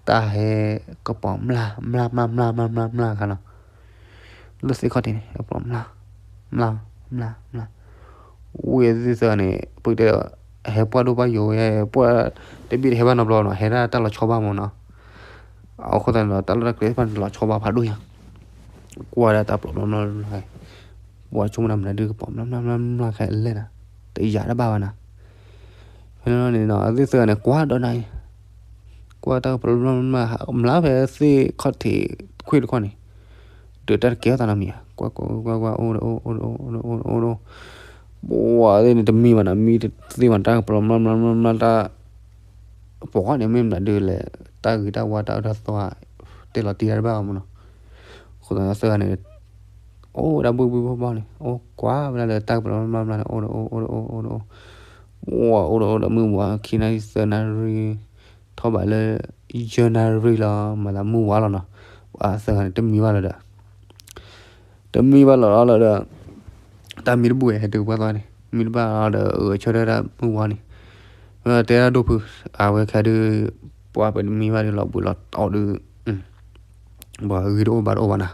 တၢ်ဟဲကပီၤမျၢ် မျၢ် မျၢ် မျၢ် မျၢ် မျၢ် မျၢ်ခါနီၤ လၢသ့ၣ်ခီၣ်ထံးန့ၣ် ကပီၤမျၢ် မျၢ် မျၢ် မျၢ် ဝံၤအသ့ၣ်သၢဂၤန့ၣ် ပကတဲ ဟဲပှၢ်ဒိၣ်ပှၢ်ယိာ်ဝဲ ပှၢ်တဘ့ၣ်တဟဲဘၣ်နီတဘျီနီၤ ဟဲဒၣ်တၢ်လီၤဆီဘၣ်မးနီၤ အဃိသတးန့ၣ်ဒီး တၢ်လီၢ်တၢ်ကျဲတဖၣ်န့ၣ် လီၤဆီဘၣ်ဖးဒိၣ်ညါ ကွၢ်ဒၣ်တၢ်ပီၤမျၢ်မျၢ်မျၢ် ပှၤဆိကမိၣ်တၢ်မနုၤဒုးကပီၤမျၢ်မျၢ်မျၢ်မျၢ်ခဲလၢာ်နၤ တယာ်တဘၣ်ဘၣ်နၤ ဖဲန့ၣ်လီၤန့ၣ်နီၤ အသ့ၣ်သၢဂၤန့ၣ် ကွၢ်ဒီးနၤအံၤ ကွၢ်တၢ်ကပီၤမျၢ်မျၢ်မျၢ် မျၢ်ဖဲသ့ၣ်ခီၣ်ထံးခွ့ၣ်တခီန့ၣ် ဒုးတၢ်တကဲထီၣ်သးနီတမံၤဧါ ကွၢ်ကွၢ်ကွၢ်ကွၢ် အိၣ်ဒီးအိၣ် အိၣ်ဒီးအိၣ် အိၣ်ဒီးအိၣ် ပှၤသ့ၣ်န့ၣ်တမံဘၣ်နီၤ မံတသ့ဘၣ် တၢ်ကပီၤမျၢ်မျၢ်မျၢ်မျၢ်တၢ် ပှၤန့ၣ်မ့ၢ်မနုၤဒုးလဲၣ် တၢ်ဂ့ၤတၢ်ဝါတၢ်အၢတၢ်သီ တဲလီၤတံၢ်တၢ်တဘၣ်ဘၣ်မးနီၤ အဃိသတးသၢဂၤန့ၣ် အိၣ်ဝဲဒၣ်ဘှ့ၣ်ဘှ့ၣ်ဘှီၣ်ဘှီၣ်န့ၣ် အိၣ်ကွၢ်ဝဲဒၣ်လၢတၢ်ကပီၤမျၢ်မျၢ်မျၢ်န့ၣ် အိၣ်ဒီးအိၣ် အိၣ်ဒီးအိၣ် အိၣ်ဒီးအိၣ် အိၣ်ဒီးအိၣ်ဒီးမုၢ်ဝါ ခံနၣ်ရံၣ်သၢနၣ်ရံၣ် ထီၣ်ဘးလၢ ယဲၢ်နၣ်ရံၣ်လီၤ မၤသးမုၢ်ဝါလီၤနီၤ ပှၤသၢဂၤန့ၣ် တမံဘၣ်လၢၤဒီး တမံဘၣ်လီၤလီၤဒီး တၢ်မံတဘူၣ်ဝဲ ဟဲတုၤပှၢ်သီန့ၣ် မံတဘၣ်လီၤဒီး ဂဲၤဆၢထၢၣ်ဒၣ်မုၢ်ဝါန့ၣ် တဲဒၣ်ဒိၣ်ဖု အဝဲခဲဒုး ပှၤပတမံဘၣ်ဒုးလီၤဘှံးလီၤတီၢ်ဒုး ပှၤဂ့ၤတအိၣ်ဘၣ်တအိၣ်ဘၣ်နၤ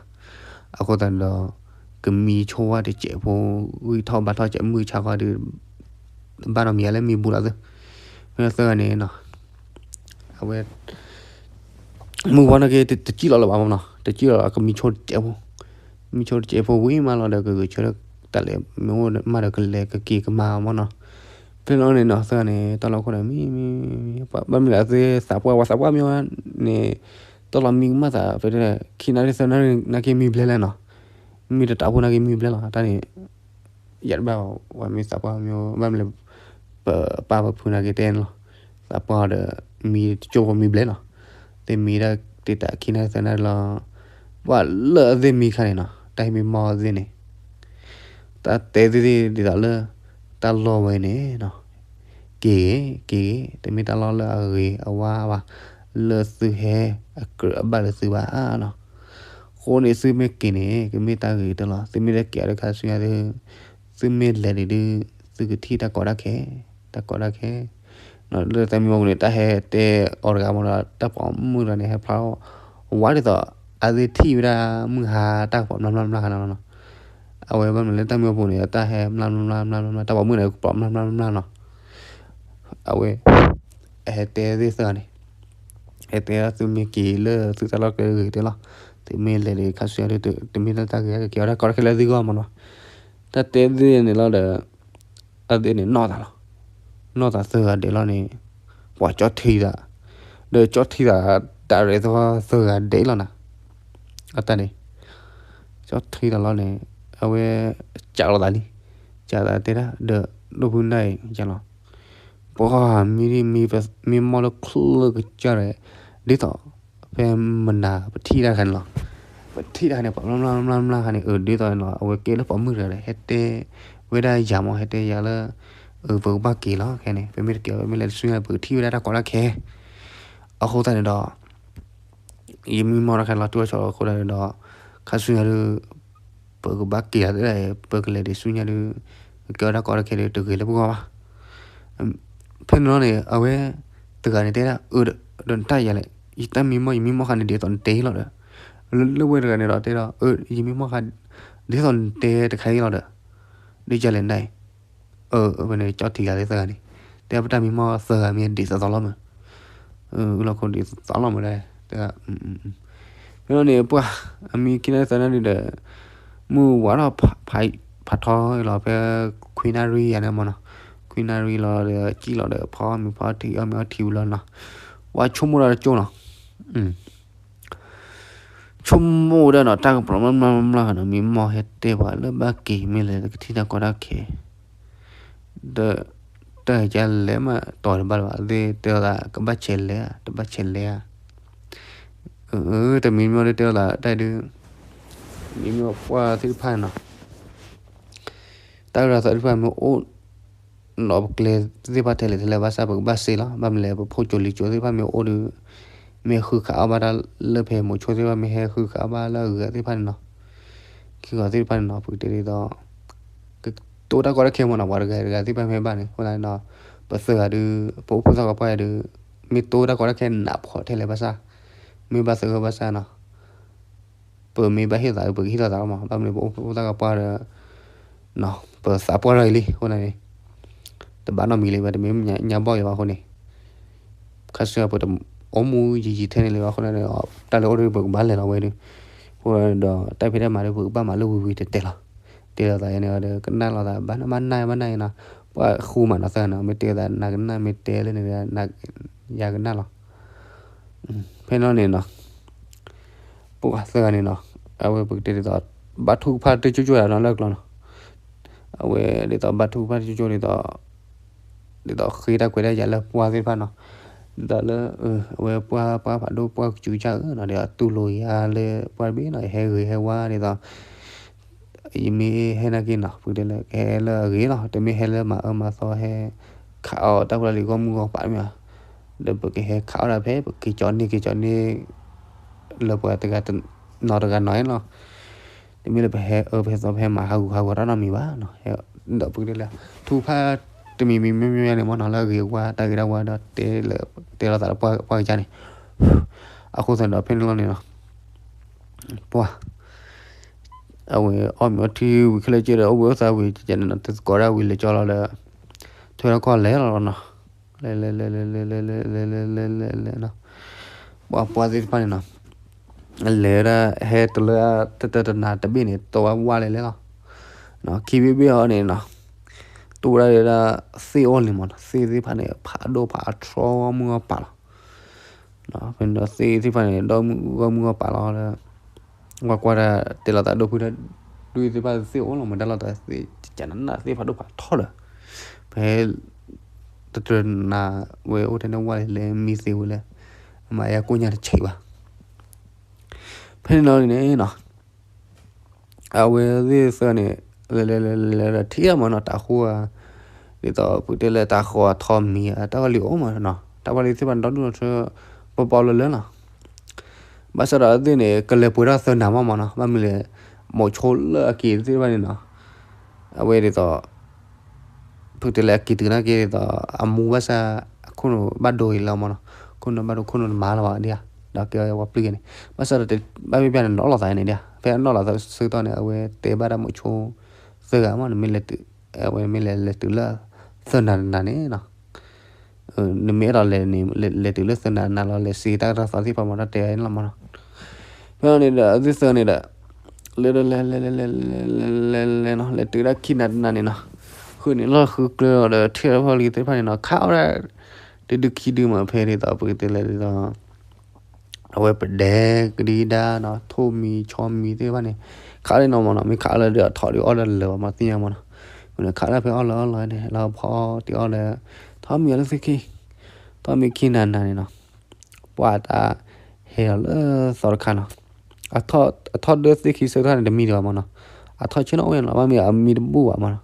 အဃိသတးန့ၣ်ဒီး ကမံဆိဝဲတစဲးဖိ ဂံၢ်ထီၣ်ဘါထီၣ်စဲးမုၢ်ဆါဃီဒုး ဘၣ်နီတမံၤလၢမံဘူလီၤသု မ့ၢ်သၢဂၤန့ၣ်နီၤ အဝဲ မုၢ်ဝါနာ်က့ တစံၣ်လီၤလၢၤဘၣ်မးနီၤ တစံၣ်လီၤလၢကမံဆိတစဲးဖိ မံဆိတစဲးဖိဝံၤမးလီၤဒီး ကဂဲၤဆၢထၢၣ်တၢ်လဲၤမ့ၢ်အိၣ်မးဒီး ကလဲၤကက့ၤကမၤမးနီၤ ဖဲန့ၣ်လီၤန့ၣ်နီၤ သၢဂၤန့ၣ် တၢ်လီၢ်ခိၣ်ဒီး မံ မံ မံ ဘၣ်မနုၤလဲၣ် အသ့သးပှၢ်ဝဲသးပှၢ်မ့ၢ်ဝဲန့ၣ် တၢ်လီၢ်မံကမၣ်သး ဖဲ ခံနၣ်ရံၣ်သၢနၣ်ရံၣ်နာ်က့မံဘျဲလဲၣ်နီၤ မံတတးဖိနာ်က့မံဘျဲလီၤ တၢ်န့ၣ် ယၤတဘၣ်ဝဲ မ့ၢ်သးပှၢ်မ့ၢ် ဘၣ်မနုၤလဲၣ် ပပၢ်ပဖုနာ်က့တဲန့ၣ်လီၤ သးပှၢ်ဒီး မံတကၠိဖိမံဘျဲလီၤ သ့ၣ်မံဒၣ်တ့ၢ်တၢ်ခံနၣ်ရံၣ်သၢနၣ်ရံၣ်လီၤ ပှၤလၢအသ့ၣ်မံခါန့ၣ်နီၤ တၢ်ဟဲမံမီၢ်သ့ၣ်န့ၣ် တၢ်တဲသ့ၣ်သ့ၣ်ဒ်သိးလၢ တၢ်လီၢ်ဝဲန့ၣ်နီၤ က့ၤဂ့ၤ က့ၤဂ့ၤ တမ့ၢ်တၢ်လီၢ်လၢအဂ့ၤအဝါဘၣ် လၢသုဟဲအကြၢးအဘၣ်လၢသုဘၣ်နီၤ အဃိန့ၣ်သုမ့ၢ်က့ၤန့ၣ် ကမ့ၢ်တၢ်ဂ့ၤကတၢၢ်လီၤ သုမ့ၢ်တက့ၤဒီးခါဆူညါသု သုမ့ၢ်လဲၤဒံးဒုး သုကထံၣ်တၢ်ကီတၢ်ခဲ တၢ်ကီတၢ်ခဲ လၢတၢ်မံမီၢ်ပူၤန့ၣ် တၢ်ဟဲတဲအီၤတဂၤမ့ၢ်ဒီး တၢ်ပိာ်မုၣ်တဂၤန့ၣ် ဟဲဖျါထီၣ်ဝဲဒ်သိး အသ့ၣ်ထံၣ်ဝဲဒၣ်မုၢ်ဟါတၢ်ကပီၤမျၢ်မျၢ်မျၢ်ခါန့ၣ်လီၤနီၤ အဝဲဘၣ်မနုၤလၢတၢ်မံမီၢ်ပူၤန့ၣ် တၢ်ဟဲမျၢ်မျၢ်မျၢ်မျၢ် တၢ်ပိာ်မုၣ်န့ၣ် ကပီၤမျၢ်မျၢ်မျၢ်နီၤ အဝဲ အဟဲတဲသ့ၣ်သၢဂၤန့ၣ် ဟဲတဲဒၣ်သုမ့ၢ်က့ၤလၢသုတၢ်လီၢ်ကျဲဂ့ၤတဲလီၤ သု တမ့ၢ်လဲၤဒီး ခါဆူညါဒီး တမ့ၢ်လၢတၢ်ဂ့ၤကကဲအီၤတၢ်ကီတၢ်ခဲလၢာ်သ့ၣ်ဂီၢ်မၢ်နီၤ. တၢ်တဲသ့ၣ်န့ၣ်လီၤဒီး အသ့ၣ်န့ၣ်နီၢ်သးလီၤ. နီၢ်သးသၢဂၤဒဲးလီၤန့ၣ် ပှၤကၠီထံသး, ဒီးကၠီထံသး တၢ်ရဲၣ်သီသၢဂၤဒဲးလီၤနၤ. အတၢ်န့ၣ် ကၠီထံသးလီၤန့ၣ် အဝဲ ကးလိာ်သးလံ, ကးသးတဲဒၣ် ဒီးဒိၣ်ဖုနၢ်အံၤ ယလီၤ ပှၤမ့ၢ်မ့ၢ်မီၢ်လၢချၢကစၢ်ဒီး ဒ်သိး ဖဲမနၤ ပထံၣ်တၢ်ခါန့ၣ်လီၤ. ပထံၣ်တၢ်ခါန့ၣ် ပှၤမျၢ်မျၢ်မျၢ်မျၢ်ခါန့ၣ် အဒ်သိးန့ၣ်လီၤ အဝဲကဲလၢပိာ်မုၣ်တဂၤဒီး ဟဲတဲဝဲဒၣ်ယၤမၢ် ဟဲတဲယၤလၢ အပကဘၣ်က့ၤလီၤခဲန့ၣ် ပမ့ၢ်တက့ၤ ပမ့ၢ်လဲၤတဆူညါ ပကထံၣ်ဝဲဒၣ်တၢ်ကီတၢ်ခဲ အဃိသတးန့ၣ်ဒီး ယမံမီၢ်တၢ်ခါန့ၣ်လီၤ တူၢ်ထီၣ်ဆီလီၤအဃိသတးန့ၣ်ဒီး ခါဆူညါဒီး ပကဘၣ်က့ၤလီၤသ့ဒၣ်အံၤ ပကလဲၤဒံးဆူညါဒီး ကကဲအီၤတၢ်ကီတၢ်ခဲဒီး တဂ့ၤလၢပဂီၢ်ဘၣ်. ဖဲန့ၣ်လီၤန့ၣ် အဝဲ တဂၤန့ၣ်တဲဒၣ် အၢ ဒီးနတၢ်ယၤလဲၣ် ယတၢ်မံမီၢ် ယမံမီၢ်ခါန့ၣ် ဒ်သိးနတဲလီၤဒီး လၢဝဲတဂၤန့ၣ်ဒီးတဲဒီး အၢ ယမံမီၢ်ခါ ဒ်သိးနတဲတခါအံၤလီၤဒီး ဒ်ယၤလဲၣ်နတၢ်အံၤ အၢ ဝဲန့ၣ်ကၠီထံဂၤသ့ၣ်သၢဂၤန့ၣ် တဲပတၢ်မံမီၢ်သၢဂၤမ့ၢ်ဒ်သိးသိးလီၤမး အၢ လီၤခိၣ်ဒ်သိးသိးလီၤမးဒၣ် တဲ ဖဲန့ၣ်န့ၣ် ပှၤ အမံခံနၣ်သၢနၣ်ဒုဒီး မုၢ်ဝါထီၣ် ဖးထီလီၤဖဲ ခွံနၣ်ရံၣ်ယၤန့ၣ်မးနီၤ ခွံနၣ်ရံၣ်လီၤဒီး စံၣ်လီၤဒီး ဖီမ့ၤဖီထံ အီၣ်မ့ၤအီထံဝံၤလီၤနီၤ ဝဲဆိကမိၣ်ဒီးတကၠိနီၤ ဆိကမိၣ်ဝဲဒၣ်နီၤ တၢ်ကပီၤမျၢ်မျၢ်မျၢ်နီၤ မံမီၢ်ဟဲတဲပှၤလၢဘၣ်က့ၤ မ့ၢ်လဲၤကထံၣ်တၢ်ကီတၢ်ခဲ ဒီး တၢ်ကလဲၤမးတီၤတဘၣ်လၢၤဘၣ် သ့ၣ်တဲအီၤသး ကဘၣ်ဆဲးလဲၤဧါ တဘၣ်ဆဲးလဲၤဧါ တမံၤမံၤဒီးတဲအီၤသး တၢ်ဒုး မံၤမံၤပှၢ်သ့ၣ်တဖၣ်နီၤ တၢ်အၢတၢ်သီသ့ၣ်တဖၣ်မ့ၢ်အိၣ် နီၤပကျဲသ့ၣ်တဖၣ်ထဲလဲၣ်ထဲလဲၣ်ဘၣ်ဆၣ် ပကဘၣ်စ့လီၤ ဘၣ်မနုၤလဲၣ် ပဖိကၠိလံၤကၠိသ့ၣ်တဖၣ်မ့ၢ်အိၣ်ဒီး မ့ၢ်ဃုခးအီၣ်ဘၣ်တၢ်လၢဖဲမိၤဆိသ့ၣ်တဖၣ် မ့ၢ်ဟဲဃုခးအီၣ်ဘၣ်လၢအဂ့ၤသ့ၣ်တဖၣ်န့ၣ်နီၤ ခံဂၤသ့ၣ်တဖၣ်န့ၣ်နီၤ ပကတဲဒ်သိး ကတိၢ်တၢ်ကီတၢ်ခဲမ့ၢ်နီၤ ပှၤတဂၤတဂၤသ့ၣ်တဖၣ်မ့ၢ်ဘၣ်န့ၣ် အဃိသတးန့ၣ်ဒီး ပသၢဂၤဒုး ပအိၣ်ဖှိၣ်သၣ်ကပှၢ်ဒုး မ့ၢ်တိၢ်တၢ်ကီတၢ်ခဲနးဖှီၣ်ထဲလဲၣ်ဘၣ်ဆၣ် မ့ၢ်ဘၣ်သဂၢၢ်ဘၣ်ဆၣ်နီၤ ပမ့ၢ်ဘၣ်ဟ့ၣ်သး ပကဟ့ၣ်လီၤသးလီၤမး ဘၣ်မနုၤပအိၣ်ဖှိၣ်သၣ်ကပှၢ်ဒီး ပသးပှၢ်ထီၣ်အံၤလံ အဃိန့ၣ် တဘၣ်နီတမံၤလၢၤဘၣ် တမ့ၢ်ညါဘီၣ်လၢၤဘၣ်အဃိန့ၣ် ခါဆူညါပတအိၣ်မူယံာ်ယံာ်ထဲန့ၣ်လၢၤဘၣ်အဃိန့ၣ် တၢ်လၢအိၣ်ဒီးပကဘၣ်လဲၤလီၤဝဲဒီး အဃိဒီးတၢ်ဖံးတၢ်မၤဒီးပကဘၣ်မၤလၢဝံၤဝံၤတဲတဲလီၤ တဲလီၤသးယၤန့ၣ်ဒီး ကနၣ်လီၤသး ဘၣ်နၢ်ဘၣ်နၢ်ဘၣ်နၢ်အံၤနီၤ ပှၤဃူမးနီၤသၢဂၤနီၤ မ့ၢ်တဲသးနၤကနၣ် မ့ၢ်တဲလၢန့ၣ် ယၤကနၣ်လီၤ ဖဲန့ၣ်န့ၣ်နီၤ ပှၤသၢဂၤန့ၣ်နီၤ အဝဲပကတဲဒ်သိး ဘၣ်ထုကဖၣ်တကၠိကၠိယၤနီၤလၢကျီနီၤ အဝဲဒ်သိးဘၣ်ထုကဖၣ်တကၠိကၠိဒ်သိး ဒ်သိးဃ့တၢ်ခွဲးတၢ်ယာ်လၢပှၢ်သ့ၣ်တဖၣ်နီၤ ဒ်သိးလၢ အဝဲပှၢ်ပှၢ်ဖးဒိၣ်ပှၢ်ကစူၤကၢ်ဧၢနီၤ ဒ်သိးတူၢ်လိာ်ယၤလၢပှၢ်တဘ့ၣ်နီၤ ယဟဲဂ့ၤဟဲဝါဒ်သိး ယမ့ၢ်ဟဲနာ်က့နီၤ ပကတဲလၢကဟဲလၢအဂ့ၤလီၤ တမ့ၢ်ဟဲလၢမၤအၢမၤသီဟဲ ခးအီၣ်တၢ်ဖိတၢ်လံၤဂီၢ်မုၢ်ဂီၢ်ပၤတမ့ၢ် ဒီးပကဟဲခးအီၣ်ဒၣ်ဖဲ ပက့ၤကၠီန့ၢ်က့ၤကၠီန့ၢ် လၢပှၤတဂၤနီၤတဂၤနီၤနီၤ တမ့ၢ်လၢပဟဲအၢပဟဲသီပဟဲမၤဟးဂူာ်ဟးဂီၤတၢ်နီတမံၤဘၣ်နီၤ ဒီးပကတဲလၢ ထုကဖၣ်တမံၤမံၤမံၤမံၤန့ၣ်မ့ၢ်နီၤ လၢအဂ့ၤအဝါတၢ်ဂ့ၤတၢ်ဝါဒီးတဲလၢ တဲလိာ်သးလၢပှၢ်ကစၢ်န့ၣ် အဃိသတးဒီးဖဲန့ၣ်လီၤန့ၣ်နီၤ ပှၤ အဝဲအီၣ်မ့ၤအီထံဝံၤခဲလၢာ်က့ဒီး အိၣ်ဘှံးအိၣ်သါဝံၤကဲန့ၣ်နီၤ တသကိးဒၣ်ဝံၤလဲၤကၠီလီၤဒီး ထွဲထီၣ်ခီၣ်လဲၤလီၤနီၤ လဲၤလဲၤလဲၤလဲၤ လဲၤလဲၤလဲၤလဲၤလဲၤလဲၤလဲၤလဲၤနီၤ ပှၤပှၤသ့ၣ်တဖၣ်န့ၣ်နီၤ လဲၤဒၣ်ဟဲတလၢတတၢတနၤတဘ့ၣ်န့ၣ် တဝါဝါလဲၤလဲၤလီၤ ခံဘ့ၣ်ဘ့ၣ်အီၤန့ၣ်နီၤ တိၢ်ဝဲဒၣ်ဒၣ်သ့ၣ်အိၣ်လံမးနီၤ သ့ၣ်သ့ၣ်တဖၣ်န့ၣ် ဖးဒိၣ်ဖးထီဂီၢ်မုၢ်ဂီၢ်ပၤလီၤ ဖဲန့ၣ်ဒီးသ့ၣ်သ့ၣ်တဖၣ်န့ၣ် ဒီမုၢ်ဂီၢ်မုၢ်ဂီၢ်ပၤလီၤဒီး ကွၢ်ကွၢ်ဒၣ်တဲလိာ်သးဒိၣ်ဖုဒၣ် ဒုးသ့ၣ်တဖၣ်သ့ၣ်အိၣ်လီၤမး တၢ်လီၢ်တၢ်သ့ၣ် ကနၣ်သ့ၣ်ဖးဒိၣ်ဖးထီဒီး ဖဲ တတြၢၤနၤဝဲအိၣ်ထဲန့ၣ်ဝဲလဲၣ် မံသ့ဝဲလဲၣ် အမၤယၤကိၣ်ညါတဆံးဘၣ် ဖဲန့ၣ်လီၤန့ၣ်နီၤ အဝဲသ့ၣ်သၢန့ၣ် လဲၤလဲၤလဲၤလဲၤဒီးထံၣ်မးနီၤ တၢ်ဃိဧါ ဒ်သိးပကတဲလၢတၢ်ဃိထီမံၤဧါ တၢ်ဝဲလံအိၣ်မးနီၤ တၢ်ဝဲလံသ့ၣ်တဖၣ်န့ၣ် ဒီဒူၣ်ဒီထၢ ပီပီလၢလၢလီၤ ဘၣ်ဆၣ်ဒီးအဝဲသ့ၣ်န့ၣ် ကလဲၤပှဲၤထီၣ်သၢနၤမးမးနီၤ ဘၣ်မနုၤလဲၣ် မိၤဆိလၢအက့ၤသ့ၣ်တဖၣ်န့ၣ်နီၤ အဝဲဒ်သိး ဖုတဲလၢအက့ၤတုၤနာ်က့ဒ်သိး အမူဘၣ်ဆၣ် အခိၣ်နူာ်ဘၣ်ဒိအံၤလီၤမးနီၤ ခိၣ်နူာ်ဘၣ်ဒိခိၣ်နူာ်တမၤလၢၤဘၣ်ဒ်ဧါ ဒီးကဲဝဲပျုၢ်က့ၤန့ၣ် ဘၣ်ဆၣ်ဒီး ဘၣ်ဘ့ၣ်ဘၣ်န့ၣ် နီၣ်လီၤသးန့ၣ်ဒ်ဧါ ဖဲအနီၣ်လီၤသးဆၢကတီၢ်န့ၣ် အဝဲတဲဘၣ်တၢ်မိၤဆိ သၢဂၤမး နမ့ၢ်လဲၤတုၤ အဝဲမ့ၢ်လဲၤလဲၤတုၤလၢ သၢနၤတနၤန့ၣ်နီၤ နမ့ၢ်အဲၣ်ဒိးလဲၤန့ၣ် လဲၤတုၤလၢသၢနၤတနၤလီၤ လဲၤစံးတၢ်ကရၢသီသ့ၣ်တဖၣ်မး တၢ်တဲဝဲန့ၣ်လီၤမးနီၤ ဖဲန့ၣ်ဒီး အဝဲသ့ၣ်န့ၣ်ဒီး လဲၤဒီးလဲၤလဲၤလဲၤလဲၤလဲၤလဲၤလဲၤလဲၤနီၤ လဲၤတုၤဒၣ်ခံနၤတနၤန့ၣ်နီၤ, ဃုန့ၣ်လီၢ်ဃုကျဲလီၤဒီး ထံၣ်ဝဲဖီလံသ့ၣ်တဖၣ်န့ၣ်နီၤ ခးအီၣ်ဒၣ် တဒုခံဒုမး ဖဲဒ်သိးပကတဲလဲၣ်ဒ်သိး အဝဲပဒဲကဒံကဒါနီၤ ထိၣ်မံၤဆီမံၤသ့ၣ်တဖၣ်န့ၣ် ခးလၢနီၤမးနီၤ မ့ၢ်ခးလၢဒီးအထီၣ်ဒုးအီၣ်ဒီးလၢာ်ဘၣ်မး သ့ၣ်ညါမးနီၤ, ဝဲန့ၣ်ခးလၢဖဲအီၣ်လၢအီၣ်လီၤန့ၣ် လၢဖီတ့ၢ်အီၣ်လၢ ထီၣ်မံၤအီၤလၢသ့ၣ်ခံ ထီၣ်မံၤခံနၤနၤန့ၣ်နီၤ ပှၤတၢ်ဟဲလီၤလၢသီတခါနီၤ, အထီၣ်ဒၢသ့ၣ်ခံဆၢကတီၢ်န့ၣ် တမံၤဒံးဘၣ်မးနီၤ, အထီၣ်ဆ့ၣ်နီၤအိၣ်န့ၣ်လီၤ ဘၣ်မ့ၢ်အမံတဘူၣ်ဘၣ်မးနီၤ,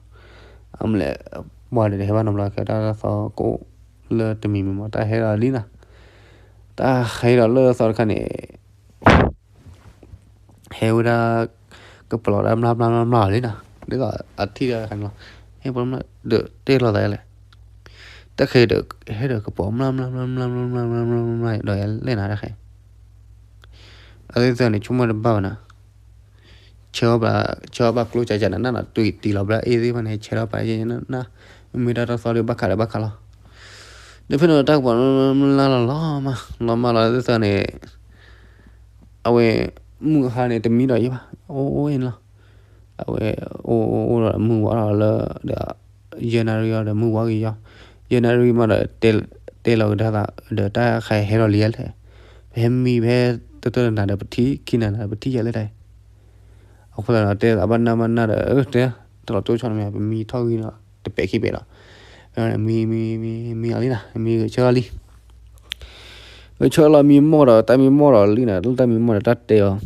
အမလဲၣ် ပှၤဒီးတဟဲဘၣ်နီတဘျီ ကဲတၢ်သီကိၣ်လၢတမံၤမံၤမး တၢ်ဟဲလီၤလံနီၤ, တၢ်ဟဲလီၤလၢသီတခါန့ၣ် ဟဲဝဲဒၣ် ကပလီၤဒၣ်မျၢ်မျၢ်မျၢ်မျၢ်လံနီၤ, ဒ်သိးအထံၣ်ဒီးတခါန့ၣ်လီၤ, ဟဲပလီၤမျၢ်ဒီးတဲလိာ်သးလဲၣ်, တၢ်ခဲဒီး ဟဲဒီးကပီၤမျၢ်မျၢ်မျၢ်မျၢ်မျၢ်မျၢ်မျၢ်မျၢ်ဒီးလဲၣ်နၤတၢ်ခဲ, အသ့ၣ်သၢန့ၣ် ဆိကမိၣ်တဘၣ်ဘၣ်နီၤ ဆဲးအီၣ်ဘၣ် ဆဲးအီၣ်ဘၣ်ကျိၣ်ကၠးကၠးနးနးနီၤ တွံၢ်တံၢ်လီၤဘျၢအ့ၣ်သ့ၣ်တဖၣ်န့ၣ် ဆဲးထီၣ်ပာ်နး, မ့ၢ်တၢ်တသီဒီးဘၣ်ခးဒီးဘၣ်ခးလီၤ, ဒီးဖဲန့ၣ်တၢ်ကပီၤမျၢ်မျၢ်လီၤလီၤမး လီၤမးလီၤသ့ၣ်သၢန့ၣ် အဝဲ မုၢ်ဟါန့ၣ်တမံဒီးယံၤဘၣ် အိၣ်အိၣ်အ့ၣ်န့ၣ်လီၤ, အဝဲအိၣ်အိၣ်ဒီးမုၢ်ဝါလီၤလၢ ဒီး ယဲၢ်နၣ်ရံၣ်အီၤဒီးမုၢ်ဝါက့ၤယီၤ, ယဲၢ်နၣ်ရံၣ်မးဒီး တဲလီၤကဒါသး ဒီးတၢ်ခးဟဲလီၤလံလဲၣ်, ပဟဲမံဖဲ တတၢၢ်တနၤဒီး ပထံၣ်ခံနၤနၤဒီး ပထံၣ်ယဲၢ်လၢတၢ်အံၤ, အဃိသတးဒီး တဲသးဘၣ်နၢ်ဘၣ်နၢ်ဒီး တဲ တလီၤတိၢ်ဆီန့ၣ်မ့ၢ် ပမံထီၣ်ဂံၢ်နီၤ တပဲာ်ခံပဲာ်လီၤ, မံ မံ မံ မံအီၤလံနီၤ မံဂဲၤဆၢအီၤလံ ဂဲၤဆၢလီၤမံမီၢ်ဒီး တၢ်မံမီၢ်ဒီးလံနီၤ လၢတၢ်မံမီၢ်ဒီး တၢ်တဲအီၤ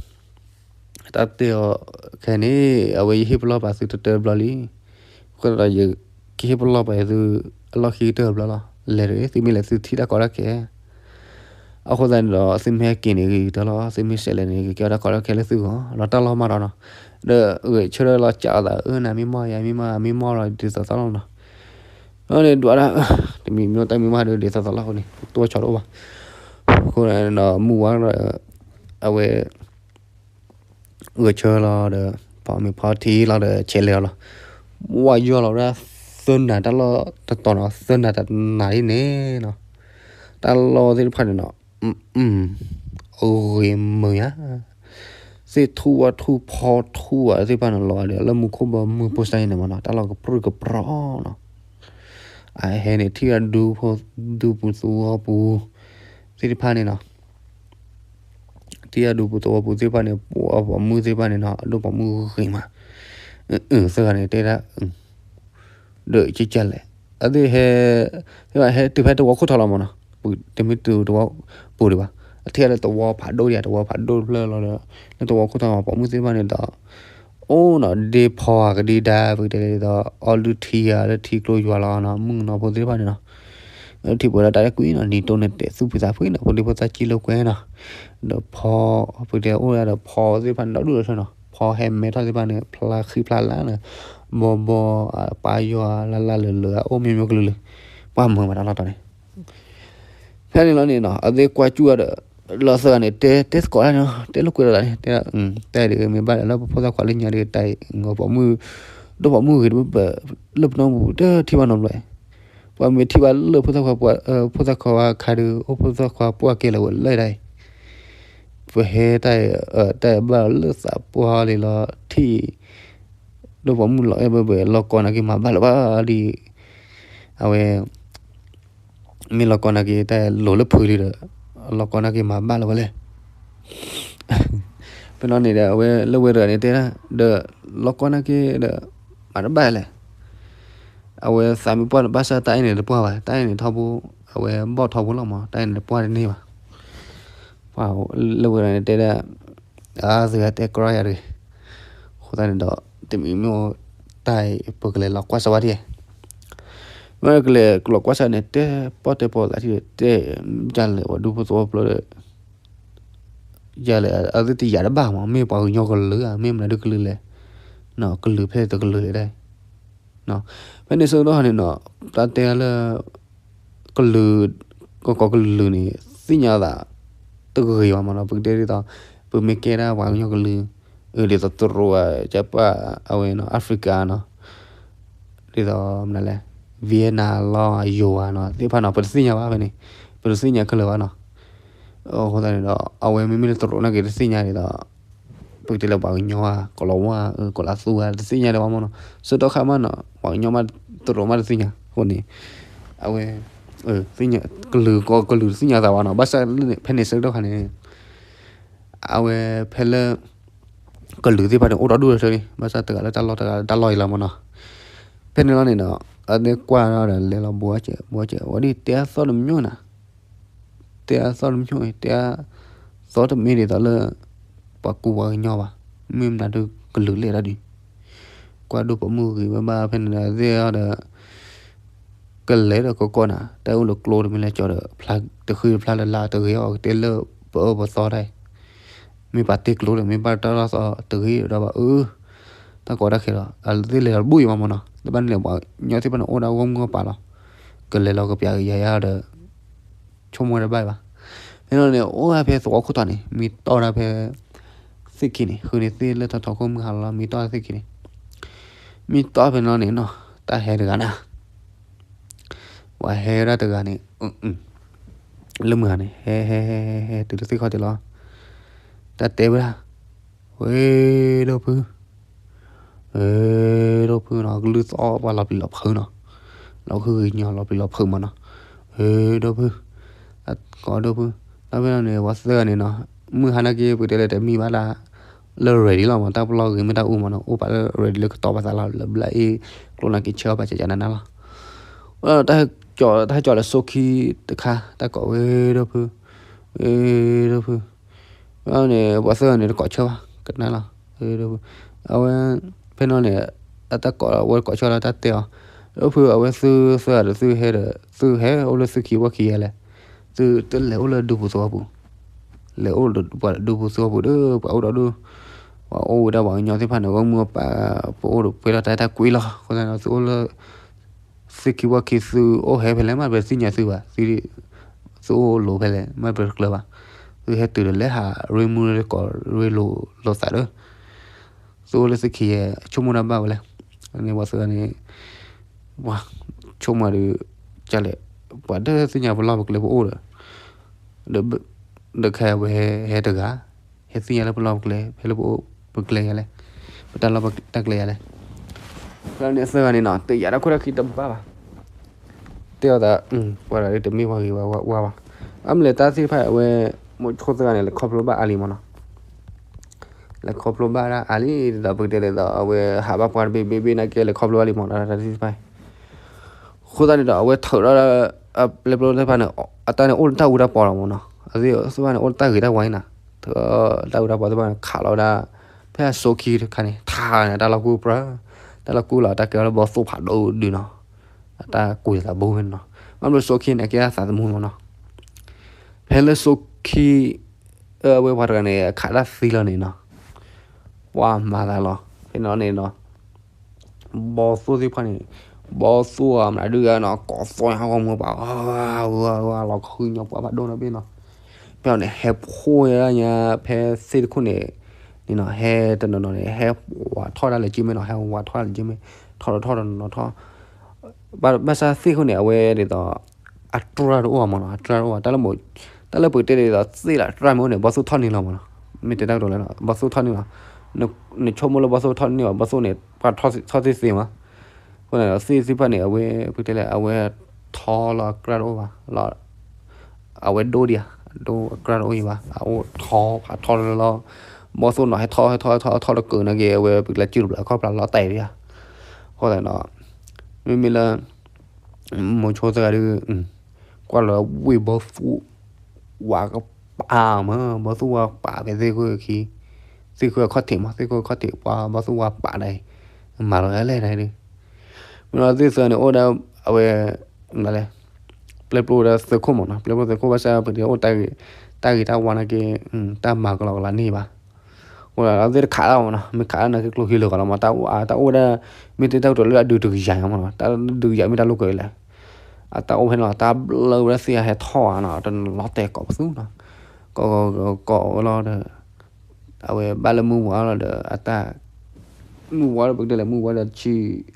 တၢ်တဲအီၤ ခဲန့ၣ် အဝဲယဟ့ၣ်ပလီၢ်ပာ်သုတတၢၢ်တဘျီလံ, အဃိသတးဒီး ယကဟ့ၣ်ပလီၢ်ပာ်သု အလီၢ်ခံကတၢၢ်တဘျီလီၤ, လဲၤတဂ့ၤ သုမ့ၢ်လဲၤသုထံၣ်တၢ်ကီတၢ်ခဲ, အဃိသတးန့ၣ်ဒီး သုမ့ၢ်ဟဲက့ၤန့ၣ်ဂ့ၤကတၢၢ်လီၤ, သုမ့ၢ်စဲးလဲၤန့ၣ် ကကဲထီၣ်တၢ်ကီတၢ်ခဲလၢသုဂီၢ် ဒီးတၢ်လီၢ်မးဒီးနီၤ, ဒီးဂဲၤဆၢထၢၣ်လီၤကးအသး အၢ နမံမီၢ်ယၤမံမီၢ် မံမီၢ်လီၤဒ်သိးသိးလီၤနီၤ န့ၣ်ဒွးဒၣ် တမံၤမ့ၢ်တၢ်မံမီၢ်ဒီးဒ်သိးသိးလီၤအဃိန့ၣ် တိၢ်ဆီတအိၣ်ဘၣ်, အဃိန့ၣ်ဒီး မုၢ်ဝါဒီး အဝဲ ဂဲၤဆၢလီၤဒီး ဖီမ့ၤဖီထံလီၤဒီး ဆဲးလဲၤအီၤလီၤ, ဝါယီၢ်လီၤဝဲဒၣ် သၢနၤတၢ်လီၢ်တတီၤနီၤ သၢနၤတနၤအံၤန့ၣ်နီၤ, တၢ်လီၢ်သ့ၣ်တဖၣ်န့ၣ်နီၤ အဂ့ၤမုာ်ညါ သ့ၣ်ထူၣ်ဝၣ်ထူၣ်ဖီထူၣ်ဝဲသ့ၣ်တဖၣ်န့ၣ်လီၤဒီး လၢမူခိၣ်ဘီမုၢ်ဖိစၢ်အံၤန့ၣ်မးနီၤ တၢ်လီၢ်ကပြုၢ်ကပြီၤနီၤ, အဟဲန့ၣ်ထံၣ်ဝဲဒူ ဒူပူၤသဝီပူၤ သ့ၣ်တဖၣ်န့ၣ်နီၤ, ထံၣ်ဝဲဒူပူၤသဝီပူၤသ့ၣ်တဖၣ်န့ၣ် ပှၤပိာ်မုၣ်သ့ၣ်တဖၣ်န့ၣ်နီၤ အဒိၣ်ပိာ်မုၣ်ဂ့ၤမး, အသ့ၣ်တဂၤန့ၣ်တဲဒၣ် ဒီးကကလဲၣ်, အသ့ၣ်ဟဲ ဟဲတုၤဖဲသဝီခိၣ်ထီလီၤမးနီၤ, တမ့ၢ်တုၤသဝီပူၤဒံးဘၣ်, အထံၣ်လၢသဝီဖးဒိၣ်ဒံး သဝီဖးဒိၣ်တဖျၢၣ်လီၤဒီး လၢသဝီခိၣ်ထီမး ပိာ်မုၣ်သ့ၣ်တဖၣ်န့ၣ်ဒီး အိၣ်နီၤ ဒ့ဖီအကဒံဒါ ပကတဲဒ်သိး အီလုၢ်ထံဧါ လၢထံကျိယွၤလီၤနီၤ မုၣ်ကနီၤဖိသ့ၣ်တဖၣ်န့ၣ်နီၤ, ထံၣ်ပှဲၤလၢတၢ်အဲၣ်ကွံနီၤ နံၤတိၢ်န့ၣ်တဲာ်သူၣ်ဖှံသးဖှံနီၤ ဖိဒံဖိသၣ်ကံလိာ်ကွဲနီၤ, ဒီးဖီ ပကတဲအိၣ်ဝဲဒီးဖီသ့ၣ်တဖၣ်န့ၣ် ဒီဒူၣ်ဒီထၢနီၤ ဖီဟဲမဲထီၣ်သ့ၣ်တဖၣ်န့ၣ် ဖျါဃံဖျါလါန့ၣ် ဘီဘီ ပၢ်ယွၤလၢ်လၢ်လၢာ်လၢာ် အိၣ်မံမံကလုာ်လုာ် ပှၢ်မုာ်မးတၢ်လီၢ်တီၤန့ၣ် ဖဲန့ၣ်လီၤန့ၣ်နီၤ အသ့ၣ်ကွၢ်ကၠူၣ်ဒီး လီၤသၢဂၤန့ၣ် တဲတဲသကိးတၢ်န့ၣ် တဲလိာ်ကွဲလိာ်သးန့ၣ် တဲ တၢ်အံၤဒ်မ့ၢ်ဘၣ်လၢဖိသၣ်ခွါလၢညါဒီး တၢ်အံၤ ပိာ်မုၣ် ဒိၣ်ပိာ်မုၣ်ဂ့ၤတဘၣ် လၢပနီၢ်ပူၤ တထံၣ်ဘၣ်နီတဘျီ ပှၤမ့ၢ်ထံၣ်ဘၣ်လၢဖိသၣ်ခွါ ဖိသၣ်ခွါဝဲခါဒီး အိၣ်ဖိသၣ်ခွါပှၢ်ကဲလၢာ်ဝဲလၢတၢ်အံၤ ပဟဲတၢ်အံၤ တၢ်အံၤဘၣ်လၢသးပှၢ်လံလီၤ ထံၣ် ဒိၣ်ပိာ်မုၣ်လီၤအဲၣ်ဘၢဘၢ လီၤကီနာ်က့မၤဘၣ်လၢၤဘၣ်လံ အဝဲ မ့ၢ်လီၤကီနာ်က့ တၢ်လိၤလၢဖုလံဒီး လီၤကီနာ်က့မၤဘၣ်လၢၤဝဲလဲၣ် ဖဲလီၤန့ၣ်ဒီး အဝဲလၢဝဲတဂၤန့ၣ်တဲဒၣ် ဒီး လီၤကီနာ်က့ဒီး မၤတဘၣ်လဲၣ် အဝဲသးမ့ၢ်ပှၢ်ဒီးဘၣ်ဆၣ်တၢ်အဲၣ်န့ၣ်တပှၢ်ဘၣ် တၢ်အဲၣ်န့ၣ်ထီဘိ အဝဲဘီၣ်ထီဘိလီၤမး တၢ်အဲၣ်န့ၣ်တပှၢ်တန့ၢ်ဘၣ် ပှၤလၢဝဲတဂၤန့ၣ်တဲဒၣ် အါ သုဂၤတဲကြီယၤတဂ့ၤ အဃိသတးန့ၣ်ဒီး တမံၤမ့ၢ်အိၣ်တၢ်အံၤ ပကလဲၤလီၤကွၢ်စၢၤဝဲဒၣ် မ့ၢ်ကလဲၤလီၤကွၢ်စၢၤန့ၣ် တဲပီၣ်တဲပီၣ်သးထံၣ်ဒီး တဲ ယၤလဲၣ် ပှၤဒူဖိသဝီဖိဒီး ယၤလဲၣ် အဝဲသ့ၣ်တယာ်တဘၣ်မး မ့ၢ်ပှၤကညီကလုာ်ဧါ မ့ၢ်မနုၤဒုကလုာ်လဲၣ် ကလုာ်ဖဲတကလုာ်လဲၣ်ဒၣ် ဖဲန့ၣ်ဆၢကတီၢ်န့ၣ်နီၤ တၢ်တဲလၢ ကလုာ် ကီၢ်ကီၢ်ကလုာ်န့ၣ် သ့ၣ်ညါသး တဂ့ၤဘၣ်မးနီၤ ပကတဲဒ်သိး ပမ့ၢ်ကဲဒၣ်ပှၤကညီကလုာ် ဒ်သိးတရူးဧါ ကပၣ် အဝဲနီၤ Africa နီၤ ဒ်သိးမနုၤလဲၣ် Vietnam လီၤ ယိၤဧါနီၤ သ့ၣ်တဖၣ်နီၤ ပတသ့ၣ်ညါဘၣ်ဖဲန့ၣ် ပတသ့ၣ်ညါခဲလၢာ်ဘၣ်နီၤ အဃိသတးန့ၣ်ဒီး အဝဲမ့မ့ၢ်လၢသရိာ်နာ်က့တသ့ၣ်ညါဒ်သိး ပကတဲလၢပှၤကညီဧါ ကီၤလၤဝါဧါ ကီၤလၤသူဧါ တသ့ၣ်ညါဒံးဘၣ်မ့ၢ်နီၤ. ဆၢကတီၢ်ခါမးနီၤ ပှၤကညီမး သရိာ်မးတသ့ၣ်ညါအဃိန့ၣ် အဝဲ သ့ၣ်ညါ ကလုာ်ကီၢ်ကလုာ်တသ့ၣ်ညါသးဘၣ်နီၤ. ဘၣ်ဆၣ်လၢန့ၣ် ဖဲန့ၣ်ဆၢကတီၢ်ခါန့ၣ် အဝဲဖဲလၢ ကလုာ်သ့ၣ်တဖၣ်န့ၣ် အိၣ်ဒီဒူၣ်ဒီထၢန့ၣ် ဘၣ်ဆၣ်တဂၤလၢတၢ်လီၢ်တဂၤလၢတၢ်လီၢ်အံၤလီၤမ့ၢ်နီၤ. ဖဲန့ၣ်လီၤန့ၣ်ဒီး အသ့ၣ်ကွၢ်ဒီးလဲၤလီၤဘှီကဲး ဘှီကဲး ဝဲဒ်တဲအသီၣ်တမံၤနၤ တဲအသီၣ်တမံၤ တဲအသီၣ်တမ့ၢ်ဒ်သိးလၢ ပှၤကူပှၤကညီဘၣ်, မ့ၢ်မနုၤဒုးကလုာ်လဲၣ်တၢ်ဒုး, ကွၢ်ဒိၣ်ပမုၢ်ဂ့ၤဝဲဘၣ်ဖဲန့ၣ်ဒီးသ့ၣ်အီၤဒီး ကလဲၤဒီးကီကီၢ်နၤ တၢ်အိၣ်လၢကျိတမ့ၢ်လၢကၠီဒီး တဃ့တဖျါလၢ်လၢ်တဂ့ၤအီၤကတဲလၢပအၢပသီတၢ်အံၤ, မ့ၢ်ပာ်တ့ၢ်ကျိဒီး မ့ၢ်ဘၣ်တၢ်လီၢ်သီတဂ့ၤဒီးဘၣ်အၢ တၢ်ကီတၢ်ခဲလီၤ အသ့ၣ်လဲၤလီၤတဘူၣ်အံၤမးမ့ၢ်နီၤ, တဘၣ်န့ၣ်လဲၣ် ပှၤကညီသ့ၣ်တဖၣ်န့ၣ် အိၣ်ဒၣ်ဂီၢ်မုၢ်ဂီၢ်ပၤလီၤ, ကလဲၤလီၤကပျးကယၤယၤဒီး ဆိကမိၣ်တဘၣ်ဘၣ်. ဖဲန့ၣ်န့ၣ် အိၣ်ဒၣ်ဖဲသဝီခိၣ်တီန့ၣ် မံတီၢ်ဒၣ်ဖဲ သ့ၣ်ခံန့ၣ် ဃုန့ၣ်သ့ၣ်လၢထီထီခိၣ်မုၢ်ဟါလီၤလီၤ မံတီၢ်သ့ၣ်ခံန့ၣ်, မံတီၢ်ဖဲန့ၣ်လီၤန့ၣ်နီၤ တၢ်ဟဲတဂၤနၤ ပှၤဟဲဒၣ်တဂၤန့ၣ် လၢမုၢ်ဟါန့ၣ် ဟဲဟဲဟဲဟဲဟဲတုၤလၢသ့ၣ်ခီၣ်ထံးလီၤ, တၢ်တဲဝဲဒၣ် ဝဲဒိၣ်ဖု ဝဲဒိၣ်ဖုနီၤ ကလုၢ်သီၣ်ပှၤလီၤပျံၤလီၤဖုးနီၤ, လီၤဃုကညီလီၤပျံၤလီၤဖုးမးနီၤ, ဝဲဒိၣ်ဖု ကိးဒိၣ်ဖု, တၢ်ဖဲန့ၣ်န့ၣ် ပှၤသၢဂၤန့ၣ်နီၤ မုၢ်ဟါနာ်က့ ပကတဲလၢတမံဘၣ်ဒၣ် လၢ ready လီၤမး တၢ်ပလီၢ်ဂ့ၤမ့ၢ်တၢ်အူမးနီၤ အိၣ်ပာ်လၢ ready လၢကတီၤပသးလီၤ လၢဘျၣ်အ့ၣ် ကျိနာ်က့ဆၢအီၣ်ပာ်ကကနၤနၤလီၤ. တၢ်ဟဲကၠီၤ တၢ်ဟဲကၠီၤလၢစိခံတခါ တၢ်ကိးဝဲဒိၣ်ဖု ဝဲဒိၣ်ဖု န့ၣ် ပှၤသၢဂၤန့ၣ် တကိးဆၢဘၣ် ကနၣ်လီၤ. အဝဲ ဖဲန့ၣ်န့ၣ် အတၢ်ကိးဝဲကိးဆၢလီၤ တၢ်တဲအီၤ ဒိၣ်ဖု အဝဲသုသၢဂၤဒီးသုဟဲဒီး သုဟဲအိၣ်လၢသုခံဝီခံယဲလဲၣ်, သုတလဲၤအိၣ်လၢဒူပူၤသဝီပူၤ, လဲၤအိၣ်ပှၤဒူပူၤသဝီပူၤဒီး ပှၤအိၣ်ဒီဒူၣ်, ပှၤအိၣ်ဝဲဒၣ်ပှၤကညီသ့ၣ်တဖၣ်န့ၣ် ဂီၢ်မုၢ်ပာ် ပအိၣ်ဒီးပှဲၤဒီးတၢ်အဲၣ်တၢ်ကွံလီၤ. အဃိသတးန့ၣ် သုအိၣ်လၢ သုခံဝီခံ သုအိၣ်ဟဲဖဲလဲၣ် မ့ၢ်ပသ့ၣ်ညါသုဘၣ်, သုအိၣ်လိၤဖဲလဲၣ် မ့ၢ်ပတကျၢၤဘၣ်, သုဟဲတုၤဒီးလဲၤဟးရ့မုၢ်လၢကိးရ့လိၤလိာ်သးဒီး သုအိၣ်လၢသုခံယဲ ဆိကမိၣ်တၢ်ဘၣ်ဝဲလဲၣ်. န့ၣ်ပှၤသၢဂၤန့ၣ် ပှၤဆိကမိၣ်ဒီး ကလဲၣ် ပှၤတသ့ၣ်ညါပလီၢ်ပကျဲပအိၣ်ဒီး ဒီးခဲအံၤဝဲဟဲတဂၤ ဟဲသ့ၣ်ညါလၢပလီၢ်ပကျဲ ဖဲလၢပအိၣ်ပကျဲယၤလဲၣ်, ပတၢ်လီၢ်တၢ်ကျဲယၤလဲၣ်. ဖဲန့ၣ်သၢဂၤန့ၣ်နီၤ တယာ်တၢ်ခိၣ်တၢ်ခံတဘၣ်ဘၣ်, တဲအီၤသး ပှၤတဂၤတမ့ၢ်ပှၤဂ့ၤဝဲဝါဘၣ်. အမ့ၢ်လဲၤတၢ်သ့ၣ်တဖၣ်အဝဲ မိၤဆိသၢဂၤန့ၣ် လဲၤခီဖျိဘၣ်အါလံမးနီၤ, လဲၤခီဖျိဘၣ်ဒၣ်အါလံ ဒ်သိးပကတဲဒ်သိး အဝဲဟးဘၣ်ပှၤတဘ့ၣ်ဘ့ၣ်ဘ့ၣ်နာ်က့ လဲၤခီဖျိဘၣ်လံမးနီၤ တၢ်သ့ၣ်တဖၣ် အဃိသတးန့ၣ်ဒီး အဝဲထုးထီၣ် အပျဲၢ်ပျိသ့ၣ်တဖၣ်န့ၣ် အတၢ်န့ၣ်အိၣ်လၢတၢ်အူတၢ်ပီလီၤမးနီၤ, အသ့ၣ်သ့ၣ်တဖၣ်န့ၣ် အိၣ်လၢတၢ်ဂ့ၤတၢ်ဝါအံၤနီၤ, တၢ်အူတၢ်ပီသ့ၣ်တဖၣ်န့ၣ် ခးလီၤဝဲဒၣ် ဖဲအစိခံတခါန့ၣ် ထါန့ၣ် တၢ်လီၢ်ကူၣ်ပြၢ တၢ်လီၢ်ကူၣ်လီၤ တၢ်ကဲထီၣ်လၢဘီသိၣ်ဖးဒိၣ်ဒုးနီၤ, အတၢ်ကူၣ်သးဘိဖဲန့ၣ်နီၤ, ဘၣ်မနုၤစိခံန့ၣ် ကဲထီၣ်သးသမူမးနီၤ, ဖဲလၢစိခံ အဝဲပှၤတဂၤန့ၣ် အခးတၢ်သံလီၤန့ၣ်နီၤ, ပှၤမၤသးလီၤ ဖဲန့ၣ်န့ၣ်နီၤ ဘီသိၣ်သ့ၣ်တဖၣ်န့ၣ် ဘီသိၣ်အမနုၤဒုးဂၤနီၤ ကိးသီၣ်ညါဟီၣ်ကဝီၤမူပှၤ ဂၤဂၤဂၤ လီၤခူညါပှၤဖးဒိၣ်နီၤဘ့ၣ်နီၤ, ဖဲန့ၣ် ဟဲဖှိၣ်ညါ ဖဲသ့ၣ်တခိၣ်န့ၣ် န့ၣ်နီၤ ဟဲတနီၤနီၤန့ၣ် ဟဲဝးထီၣ်ဒၣ်လၢကၠ့မဲနီၤ ဟဲဝးထီၣ်ဒၣ်လၢကၠ့မဲ ထီၣ်တထီၣ်တနီၤနီၤထီၣ် ဘၣ်ဆၣ်သ့ၣ်ခိၣ်န့ၣ် အဝဲဒ်သိး အတြၢ်တအိၣ်မးနီၤ အတြၢ်တအိၣ် တၢ်လၢပကတဲဒ်သိး သ့ၣ်လၢအတြၢ်မ့ၢ်အိၣ်န့ၣ် ဘီသိၣ်ထီၣ်န့ၢ်လီၤမးနီၤ, မ့ၢ်တဲတၢ်ကတိၤလၢ ဘီသိၣ်ထီၣ်န့ၢ်လီၤ, နဆိကမိၣ်လၢဘီသိၣ်ထီၣ်န့ၢ်ဘၣ် ဘီသိၣ်န့ၣ် ပှၤထီၣ်သ့ၣ်သ့ၣ်မး, အဃိန့ၣ်ဒီး သ့ၣ်သ့ၣ်တဖၣ်န့ၣ် အဝဲ ပကတဲလၢ အဝဲထီလီၤအတြၢ်တအိၣ်ဘၣ် အဝဲဒိၣ်ဒံးဧါ ဒိၣ်အတြၢ်တအိၣ်အံၤဘၣ် အအိၣ်ထီဖးထီလီၤလီၤ, ဘီသိၣ်နီၤ ဟဲထီဟဲထီဟဲထီဟဲထီတကၢၢ်နာ်က့ အဝဲပကလဲၤစုၣ်တဘျီ အခီၣ်ဖျါလီၤတဲာ်ဒံးဧါ, အဃိသတးဒီး မ့မ့ၢ်လၢ မိၤဆိသၢဂၤဒုး ကွၢ်လီၤဝ့ၢ်ဘီသိၣ် ဝါကပၤမး ဘီသိၣ်ဝါပာ်ဖဲသ့ၣ်ခိၣ်ခံ သ့ၣ်ခိၣ်အခီၣ်ထံးမး သ့ၣ်ခိၣ်အခီၣ်ထံး ပှၤဘီသိၣ်ဝါပာ်ဒၣ်အံၤ မၤလီၤလဲၣ်ဒၣ်ဒုး မ့ၢ်ဒီးသ့ၣ်သၢန့ၣ် အိၣ်ဒၣ်အဝဲ မနုၤလဲၣ် ပျဲၢ်ပျိဝဲဒၣ်သုးခိၣ်မးနီၤ ပျဲၢ်ပျိသုးခိၣ် ဘၣ်ဆၣ်ပတအိၣ်တၢ်ဂ့ၤ တၢ်ဂ့ၤတၢ်ဝါနာ်က့ တၢ်မၤကလီကလီန့ၢ်ဘၣ် အဃိဒီးသ့ၣ်တခးဒၣ်မးနီၤ မ့ၢ်ခးဒၣ်နာ်က့ကျိချံလၢာ်ကလီမး တၢ်အိၣ်အါ တၢ်အိၣ်ဝဲဒၣ် မ့ၢ်တဲတၢ်ကတိၤလၢအဒုးတကယၤမးနီၤ တၢ်ဒုးကယၤမ့ၢ်တၢ်လိာ်ကွဲလဲၣ် အတၢ်အိၣ်ဖဲန့ၣ်လီၤ တၢ်ဘျၢဝဲဒၣ်သ့ၣ်အဟဲထီၣ်ဧါနီၤ တနီၤလီၤတဲာ်ကိးပသူနီၤ ကိးကိးကိးဝဲလီၤဒီး အဝဲဘၣ်လၢမုၢ်ဝါလီၤဒီး အတၢ် မုၢ်ဝါဒီးပကတဲလဲၣ် မုၢ်ဝါဒီးဆံ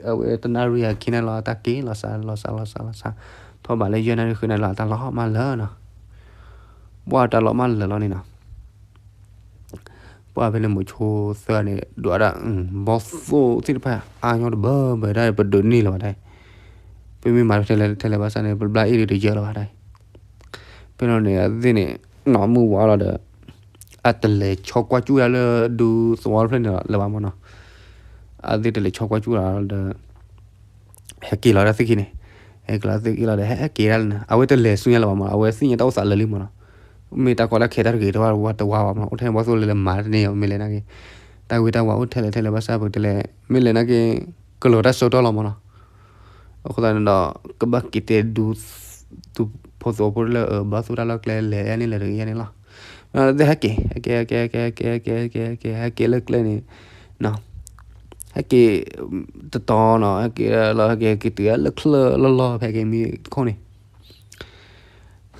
အဝဲတနၣ်ရံၣ်အခံန့ၣ်လီၤ အတၢ်က့ၤလီၤစၢ်လီၤစၢ်လီၤစၢ်လီၤစၢ် ထီၣ်ဘးလၢယဲၢ်နၣ်ရံၣ်ဃုနၣ်ရံၣ်လီၤ အတၢ်လီၤမးလၢနီၤ ပှၢ်တၢ်လီၤမၢ်လၢာ်လီၤန့ၣ်နီၤ. ပှၢ်ဖဲန့ၣ်မိၤဆိသၢဂၤန့ၣ် ဒွးဒၣ် ဘီၣ်သိၣ်သ့ၣ်တဖၣ် အါညီတဘၢဘၢဒၣ် ပဒုးန့ၢ်လၢၤဘၣ်ဒၣ်, ပမ့ၢ်မၤထဲလဲၣ်ထဲလဲၣ်ဘၣ်ဆၣ်န့ၣ် ပဘျါအ့ၣ်ဒုးတယၢလၢၤဘၣ်ဒၣ်. ဖဲန့ၣ်န့ၣ် အသ့ၣ်န့ၣ် နီၢ်မုၢ်ဝါလီၤဒီး အတလဲၤဆီကွၢ်ကၠူၣ်ဒၣ်လၢဒူသဝီတဖျၢၣ်န့ၣ်လၢၤဘၣ်မနီၤ. အသ့ၣ်တလဲၤဆီကွၢ်ကၠူၣ်လီၤဒီး ဟဲက့ၤလီၤတၢ်သ့ၣ်ခံန့ၣ်, ဟဲက့ၤလီၤသ့ၣ်ခံလီၤဒီး ဟဲက့ၤဒၣ်လၢန့ၣ် အဝဲတလဲၤဆူညါလၢၤဘၣ်မနီၤ, အဝဲသ့ၣ်ညါတၢ်အိၣ်သးလၢာ်လံမနီၤ. မ့ၢ်တၢ်ကီတၢ်ခဲတၢ်တဂ့ၤတဝါတဝါဘၣ်မနီၤ, အိၣ်ထဲဘီၣ်သိၣ်လၢလၢမၤတန့ၢ်မ့ၢ်လဲၣ်နာ်က့, တၢ်ဝံတၢ်ဝါအိၣ်ထဲလဲၣ်ထဲလဲၣ်ဘၣ်ဆၣ်ပကတဲလဲၣ် မ့ၢ်လဲၣ်နာ်က့ ကလီၤတၢ်ဆၢကတီၢ်လီၤမနီၤ. အဃိသတးန့ၣ်ဒီး ကဘၣ်က့ၤတဲဒူ ဒူဖိသဝီဖိလၢ ဘီၣ်သိၣ်တၢ်လီၢ်ကျဲလဲၤယါန့ၣ်လဲၤတဂ့ၤယါန့ၣ်လီၤ. သ့ၣ်ဟဲက့ၤ ဟဲက့ၤ ဟဲက့ၤ ဟဲက့ၤ ဟဲက့ၤ ဟဲက့ၤ ဟဲက့ၤ ဟဲက့ၤလၢကျဲန့ၣ် ဟဲက့ၤ တတီၤနီၤ ဟဲ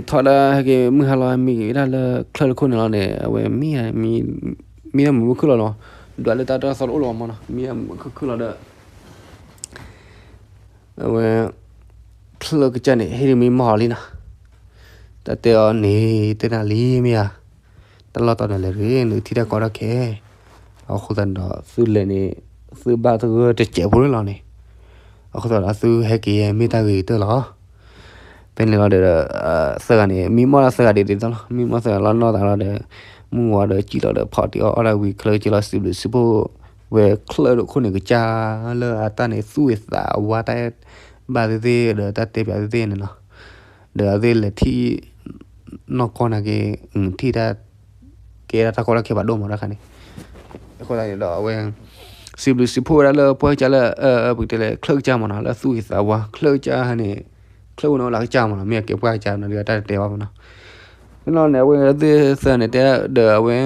က့ၤလီၤ ဟဲက့ၤ ဟဲက့ၤတုၤလၢချၢၣ်လီၢ်လီၢ် ဖဲက့ၤမံခိၣ်န့ၣ် ဖဲန့ၣ်လီၤန့ၣ်နီၤ ဟဲက့ၤထီၣ်ဒၣ် ဟဲက့ၤမုၢ်ဟါလီၤ မံက့ၤဝဲဒၣ်လၢချၢၣ်တခိၣ်န့ၣ်လီၤန့ၣ် အဝဲမံ မံ မံဒၣ်မုာ်မုာ်ခုၣ်လီၤနီၤ, ဒွးလၢတၢ်တၢ်သီတအိၣ်လၢၤဘၣ်မနီၤ, မံဒၣ်မုာ်မုာ်ခုၣ်ခုၣ်လီၤဒီး အဝဲ ချၢၣ်ကစၢ်န့ၣ် ဟ့ၣ်ဒုးမံမီၢ်လံနီၤ, တၢ်တဲအီၤန့ၣ် တဲနၤလံမ့ၢ်ဧါ, တၢ်လီၢ်တတီၤန့ၣ်လဲၤတဂ့ၤ နကထံၣ်တၢ်ကီတၢ်ခဲ, အဃိသတးန့ၣ်ဒီး သုလဲၤန့ၣ် သုဘၣ်သဂၢၢ်တစဲးဖိလၢလီၤန့ၣ်, အဃိသတးဒီး သုဟဲက့ၤမ့ၢ်တၢ်ဂ့ၤကတၢၢ်လီၤ. ဖဲန့ၣ်လီၤဒီး သၢဂၤန့ၣ် မံမီၢ်လၢသၢဂၤဒ်သိးလီၤ, မံမီၢ်သၢဂၤလီၤနီၢ်သးလီၤဒီး မုၢ်ဝါဒီးစံၣ်လီၤဒီး ဖီၣ်တ့ၢ်အီၣ်အီၣ်တၢ်ဝံၤ ချၢၣ်ကစၢ်လီၤ စံးဘျုးစံးဖှိၣ်ဝဲ ချၢၣ်တခိၣ်န့ၣ်ကစၢ်လၢအတၢ်န့ၣ် သူၣ်ဝံၤသးဝါတၢ်ဘၣ်သ့ၣ်သ့ၣ်ဒီးတၢ်တဲပၠးသ့ၣ်သ့ၣ်န့ၣ်နီၤ, ဒီးအဝဲလဲၤထံၣ် နီၢ်ကီၢ်နာ်က့ ထံၣ်တၢ် ကဲဒၣ်တၢ်ကီတၢ်ခဲဖးဒိၣ်မးတခါန့ၣ်, အဃိသတးန့ၣ်ဒီးအဝဲ စံးဘျုးစံးဖှိၣ်ဝဲဒၣ်လၢပှၢ်ကစၢ်လၢ ပကတဲလဲၣ် ချၢၣ်ကစၢ်မးနီၤ လၢသူၣ်ဂ့ၤသးဝါ ချၢၣ်ကစၢ်န့ၣ် ချၢၣ်ဝဲန့ၣ်ဝဲလၢကစၢ်မးနီၤ မ့ၢ်အကဲပှၢ်ကစၢ်နီၤဒ်တၢ်တဲဘၣ်မးနီၤ, ဖဲန့ၣ်လီၤန့ၣ် အဝဲသ့ၣ်သၢန့ၣ်တဲဒီးအဝဲ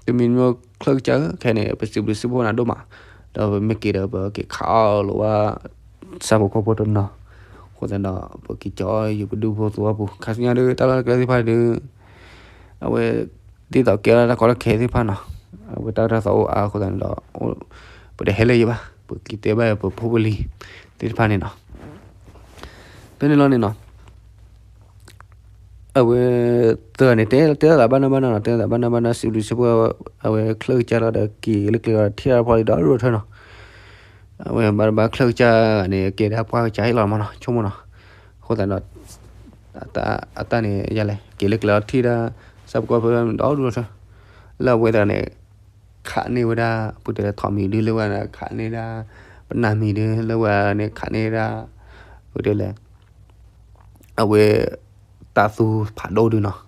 တမံၤမံၤ ချၢၣ်ကစၢ်ဧၢ ခဲန့ၣ် ပစံးဘျုးစံးဖှိၣ်နၤဒိၣ်မး, ဒီးပမ့ၢ်က့ၤဒီးပက့ၤခးအီၣ်လိာ်ဝဲ ဆၣ်ဖိကီၢ်ဖိတနီၤ, အဃိသတးဒီး ပက့ၤကၠီယပဒူဖိသဝီပူၤ ခါဆူညါဒုး တၢ်လီၢ်တကျဲသ့ၣ်တဖၣ်ဒုး အဝဲ ဒ်သိးကဲထီၣ်တၢ်ကီတၢ်ခဲသ့ၣ်တဖၣ်နီၤ, အဝဲတၢ်ကစီၣ်အိၣ်အါအဃိသတးန့ၣ်ဒီး ပတဟဲလၢၤယံၤဘၣ်, ပက့ၤတဲဘၣ်ပဖိပလံၤသ့ၣ်တဖၣ်န့ၣ်နီၤ, ဖဲန့ၣ်လီၤန့ၣ်နီၤ အဝဲ သၢဂၤန့ၣ် တဲတဲသးဘၣ်နီၢ်ဘၣ်နီၢ်နီၤ, တဲသးဘၣ်နီၢ်ဘၣ်နီၢ် စံးဘျုးစံးဖှိၣ် အဝဲချၢၣ်ကစၢ်လီၤဒီးက့ၤလၢကျဲဒီးထံၣ်တၢ်ဖီလံဒီဒိၣ်ထၢနီၤ, အဝဲဘၣ်တဘၣ်ချၢၣ်ကစၢ်န့ၣ် ကဲဒၣ်ပှၢ်ကစၢ်ဟ့ၣ်လီၤမးနီၤ ဆိကမိၣ်နီၤ, အဃိသတးဒီး အတၢ်န့ၣ်ယလဲၣ် က့ၤလၢကျဲလီၤထံၣ်ဒၣ် ဆၣ်ဖိကီၢ်ဖိဒီဒိၣ်ထၢ, လၢအဝဲသတးန့ၣ် ခးန့ၢ်ဝဲဒၣ် ပကတဲလဲၣ် ထိးမံၤဒု လၢဝဲဒၣ်ခးန့ၢ်ဒၣ် ပနၢ်မံၤဒု လၢဝဲန့ၣ်ခးန့ၢ်ဒၣ် ပကတဲလဲၣ် အဝဲ တၢ်သူဖးဒိၣ်ဒုနီၤ,